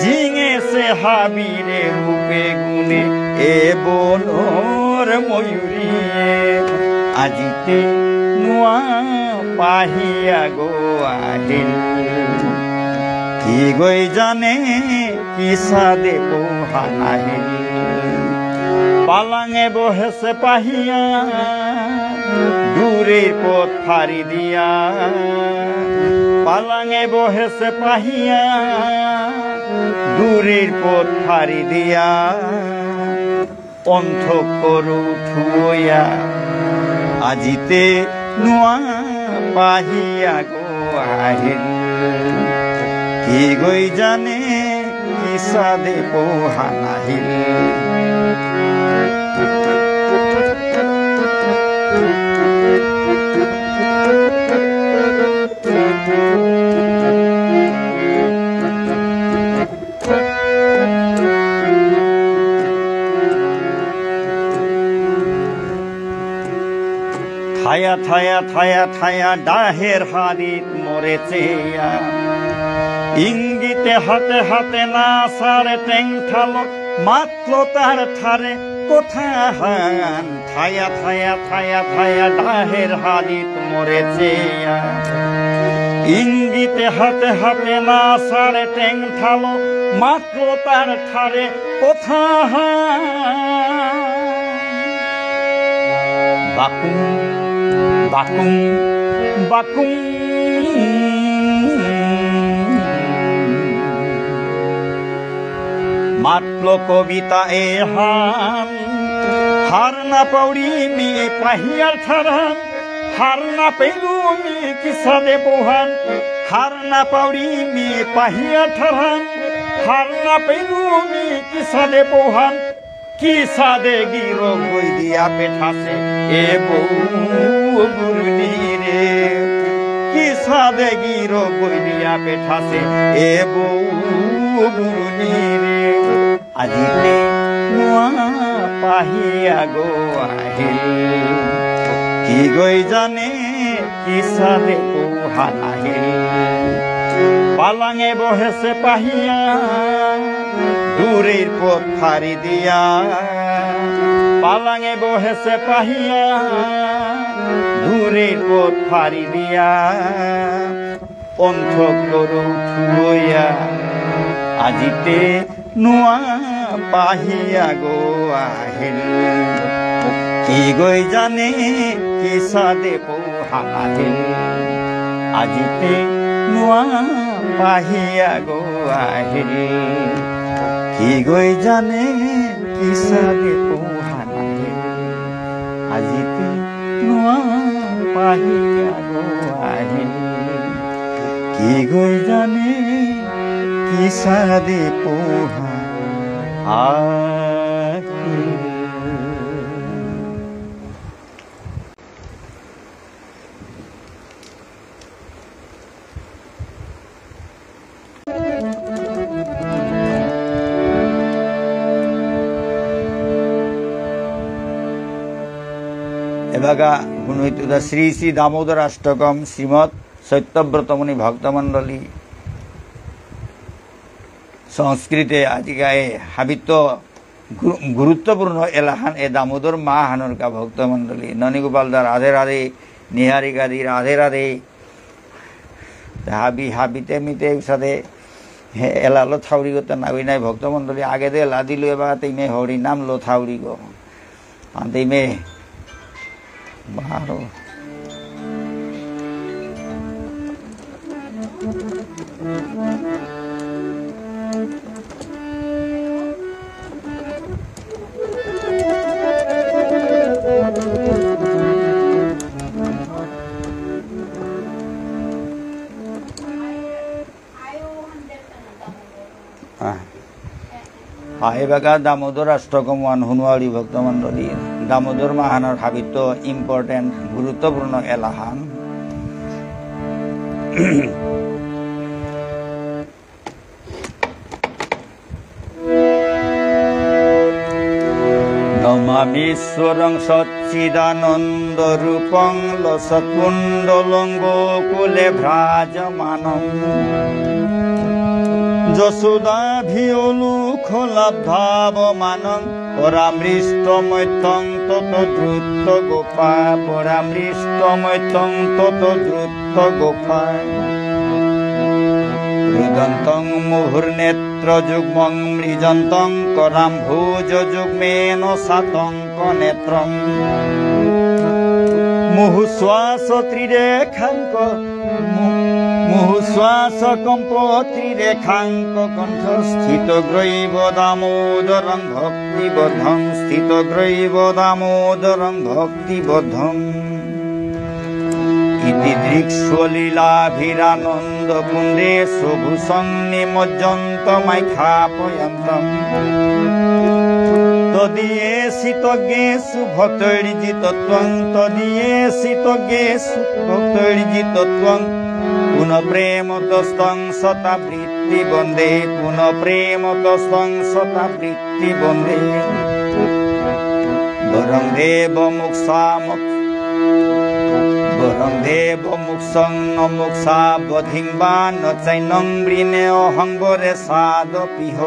জিঙেসে হাবিরে রূপে গুণে এ বনর ময়ূরীয়ে। আজিতে নুয়া পাহিয়া গো আহিল। কি গই জানে কি সাদে পৌহান আহিল। পালাঙে বহেসে পাহিয়া দূরের পথ ফারি দিয়া। পালাঙে বহেসে পাহিয়া দূরের পথ ফারি দিয়া। অন্তঃকর উঠুয়া আজিতে নুয়া পাহিয়া গো আহিল। কি গই জানে কি সাদে পৌহান আহিল। থায়া থায়া থায়া থায়া ডাহের হাদিত মোরে চেয়া। ইঙ্গিতে হাতে হাতে না সারে টেংঠালো মাতলো তার ঠারে কথাহান। থায়া থায়া থায়া থায়া ডাহের হাদিত মোরে চেয়া। ইঙ্গিতে হাতে হাতে না সারে টেংঠালো মাতলো তার ঠারে কথাহান। বাকুম, বাকুম, বাকুম। মাতলো কবিতা এহান, হার না পাউরি মি পাহিয়ার ঠারহান, হার না পেলু মি কিসাদে পৌহান, হার না পাউরি মি পাহিয়ার ঠারহান, হার না পেলু মি কিসাদে পৌহান। কিসাদে গিরক গই দিয়া পেঠাসে এ বৌ বুরুনি রে। কিসাদে গিরক গই দিয়া পেঠাসে এ বৌ বুরুনি রে। আজিতে নুয়া পাহিয়া গো আহিল। কি গই জানে কিসাদে পৌহান আহিল। পালাঙে বহেসে পাহিয়া দূরের পথ ফারি দিয়া। পালাঙে বহেসে পাহিয়া দূরের পথ ফারি দিয়া। অন্তঃকর উঠুয়া আজিতে নুয়া পাহিয়া গো আহিল। কি গই জানে কিসাদে পৌহান আহিল। আজিতে নুয়া পাহিয়া গো আহিল। কি গই জানে কিসাদে পৌহান আহিল। আজিতে নুয়া পাহিয়া গো আহিল। কি গই জানে কিসাদে পৌহান আহিল। বাগা হুনুইতুদা শ্রী শ্রী দামোদর অষ্টকম শ্রীমৎ সত্যব্রতমুনি ভক্তমণ্ডলী। সংস্কৃতে আজিকায় হাবিত গুরু-, গুরুত্বপূর্ণ এলাহান এ দামোদর মাহানর কা ভক্তমণ্ডলী। ননীগোপাল দা রাধে রাধে, নিহারিকা দি রাধে রাধে। তা হাবি, হাবিতে মিতে উসাদে, হে, এলা লো থাউরি গো তা নাগই নাই ভক্তমণ্ডলী, আগে দে এলা দিলু এবার তেমে হরি নাম লো থাউরি গো। আন্তে মে, বারো। আহ। আহ, এবাকা দামোদর অষ্টকম ওয়ান হুনুয়ারি ভক্তমণ্ডলী, দামোদর মাহানর হাবিত important গুরুত্বপূর্ণ এলাহান। নমামীশ্বরং সচ্চিদানন্দরূপং লসৎকুণ্ডলং গোকুলে ভ্রাজমানং। যশোদাভিলোকলাভ্যাবমানং পরামৃষ্টমত্যং তত দ্রুত গোপা, পরামৃষ্টমত্যং তত দ্রুত গোপা। রুদন্তং মুহুর্নেত্রযুগ্মং মৃজন্তং করাম্ভোজযুগ্মেন সাতং কনেত্রম। মুহুশ্বাস ত্রিরেখাঙ্ক, মু-, মুহুশ্বাস কম্প ত্রিরেখাঙ্ক কণ্ঠ স্থিতগ্রৈব দামোদরং ভক্তিবদ্ধং, স্থিতগ্রৈব দামোদরং ভক্তিবদ্ধং। ইতি দৃক্ষ্বলীলাভিরানন্দকুণ্ডে সভূষং নিমজ্জন্তমাখ্যাপয়ন্তম। তদীয়েষু তজ্ঞেষু ভক্তৈর্জিতত্বং, তদীয়েষু তজ্ঞেষু ভক্তৈর্জিতত্বং। পুনঃপ্রেমতস্তং শতাবৃত্তি বন্দে, পুনঃপ্রেমতস্তং শতাবৃত্তি বন্দে। বরং দেব মোক্ষামোক্ষ-, বরং দেব মোক্ষং ন মোক্ষাবধিং বা ন চৈনং বৃণেঽহং বরেশাদপীহ।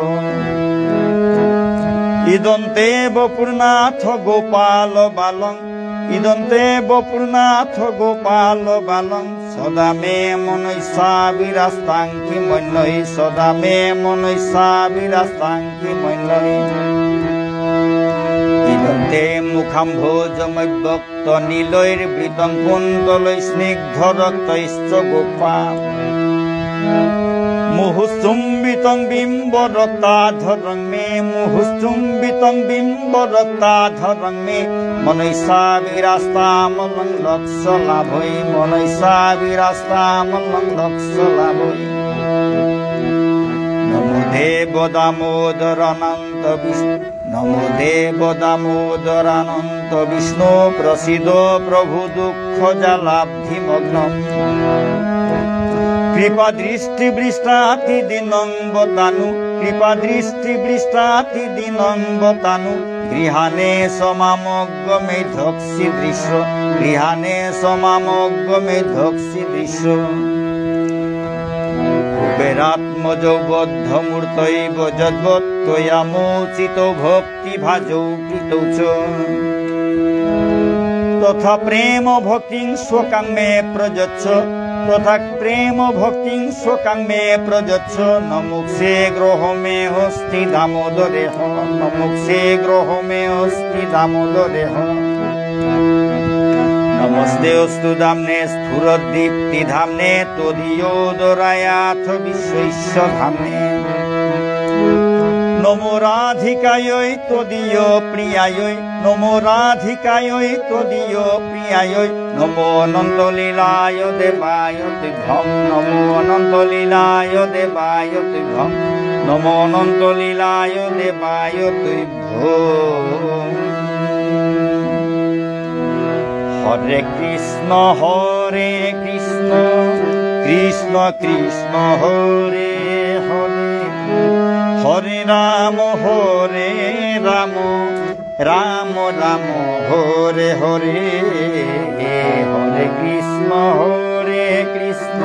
ইদন্তে বপুর্নাথ গোপাল বালং, ইদন্তে বপুর্নাথ গোপাল বালং। সদা মে মনস্যাবিরাস্তাং কিমন্যৈ, সদা মে মনস্যাবিরাস্তাং কিমন্যৈ। ইদন্তে মুখাম্ভোজমব্যক্তনীলৈর্বৃতং কুন্তলৈঃ স্নিগ্ধরক্তৈশ্চ গোপা। মুহুশ্চুম্বিতং বিম্বরক্তাধরং মে, মুহুশ্চুম্বিতং বিম্বরক্তাধরং মে। মনস্যাবিরাস্তামলং লক্ষ্যলাভৈ, মনস্যাবিরাস্তামলং লক্ষ্যলাভৈ। নমো দেব দামোদরানন্ত বিষ্ণু, নমো দেব দামোদরানন্ত বিষ্ণু প্রসীদ প্রভু দুঃখজালাব্ধিমগ্নম। কৃপাদৃষ্টিবৃষ্টাতি দীনং বতানু, কৃপাদৃষ্টিবৃষ্টাতি দীনং বতানু। গৃহাণেশ মামোগ্গমেধ্যক্ষীদৃশ, গৃহাণেশ মামোগ্গমেধ্যক্ষীদৃশ। কুবেরাত্মজৌ বদ্ধমূর্তৈব যদ্বৎ ত্বয়া মোচিতৌ ভক্তিভাজৌ কৃতৌ চ। তথা প্রেমভক্তিং স্বকাং মে প্রযচ্ছ, তথা প্রেমভক্তিং স্বকাং মে প্রযচ্ছ। ন মোক্ষে গ্রহো মে হস্তি দামোদরেহ, ন মোক্ষে গ্রহো মে হস্তি দামোদরেহ। নমস্তেঽস্তু দাম্নে স্ফুরদ্দীপ্তিধাম্নে ত্বদীয়োদরায়াথ বিশ্বৈস্য ধাম্নে। নমো রাধিকায়ৈ ত্বদীয়প্রিয়ায়ৈ, নমো রাধিকায়ৈ ত্বদীয়প্রিয়ায়ৈ। নমো অনন্তলীলায় দেবায় তুভ্যং, নমো অনন্তলীলায় দেবায় তুভ্যং, নমো অনন্তলীলায় দেবায় তুভ্যং। হরে কৃষ্ণ, হরে কৃষ্ণ, কৃষ্ণ কৃষ্ণ, হরে হরে। হরে রাম, হরে রাম, রাম রাম, হরে হরে, হরে কৃষ্ণ, হরে কৃষ্ণ,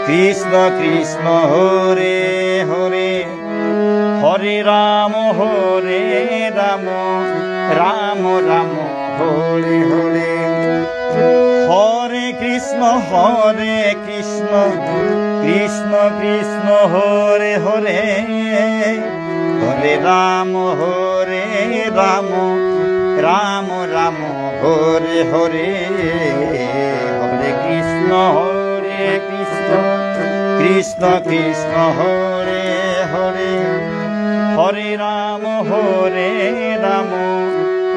কৃষ্ণ কৃষ্ণ, হরে হরে, হরে রাম, হরে রাম, রাম রাম, হরে হরে। হরে কৃষ্ণ, হরে কৃষ্ণ, কৃষ্ণ কৃষ্ণ, হরে হরে। হরে রাম, হরে রাম, রাম রাম, হরে হরে। হরে কৃষ্ণ, হরে কৃষ্ণ, কৃষ্ণ কৃষ্ণ, হরে হরে। হরে রাম, হরে রাম,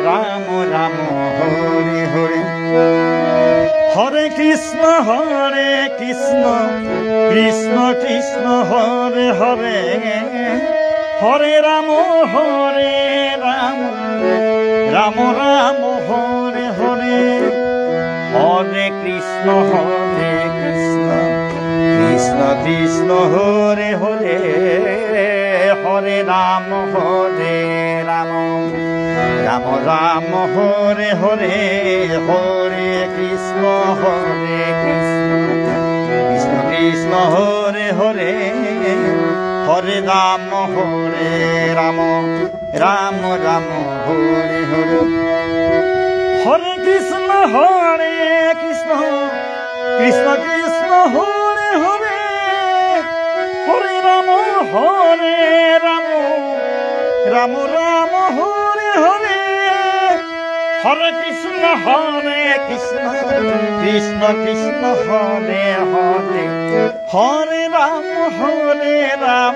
রাম রাম, হরে হরে। হরে কৃষ্ণ, হরে কৃষ্ণ, কৃষ্ণ কৃষ্ণ, হরে হরে। হরে রাম, হরে রাম, রাম রাম, হরে হরে। হরে কৃষ্ণ, হরে কৃষ্ণ, কৃষ্ণ কৃষ্ণ, হরে হরে। হরে রাম, হরে রাম, রাম রাম, হরে হরে। হরে কৃষ্ণ, হরে কৃষ্ণ, কৃষ্ণ কৃষ্ণ, হরে হরে। হরে রাম, হরে রাম, রাম রাম, হরে হরে। হরে কৃষ্ণ, হরে কৃষ্ণ, কৃষ্ণ কৃষ্ণ, হরে হরে। হরে রাম, হরে রাম, রাম রাম, হরে হরে। হরে কৃষ্ণ, হরে কৃষ্ণ, কৃষ্ণ কৃষ্ণ, হরে হরে। হরে রাম, হরে রাম,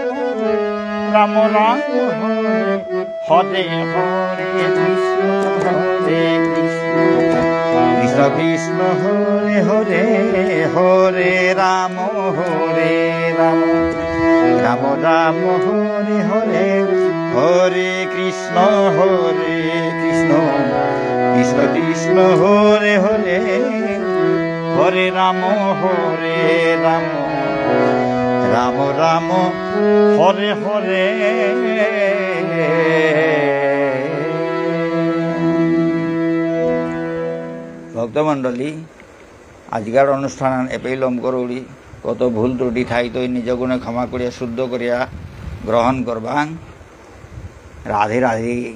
রাম রাম, হরে হরে। হরে হরে কৃষ্ণ, হরে কৃষ্ণ, কৃষ্ণ কৃষ্ণ, হরে হরে। হরে রাম, হরে রাম, রাম রাম, হরে হরে। হরে কৃষ্ণ, হরে কৃষ্ণ, কৃষ্ণ কৃষ্ণ, হরে হরে। হরে রাম, হরে রাম, রাম রাম, হরে হরে। ভক্তমণ্ডলী, আজিকার অনুষ্ঠান এপেই লম করুরি। কত ভুল ত্রুটি থাইতই নিজ গুণে ক্ষমা করিয়া শুদ্ধ করিয়া গ্রহণ করবাং। রাধে রাধে।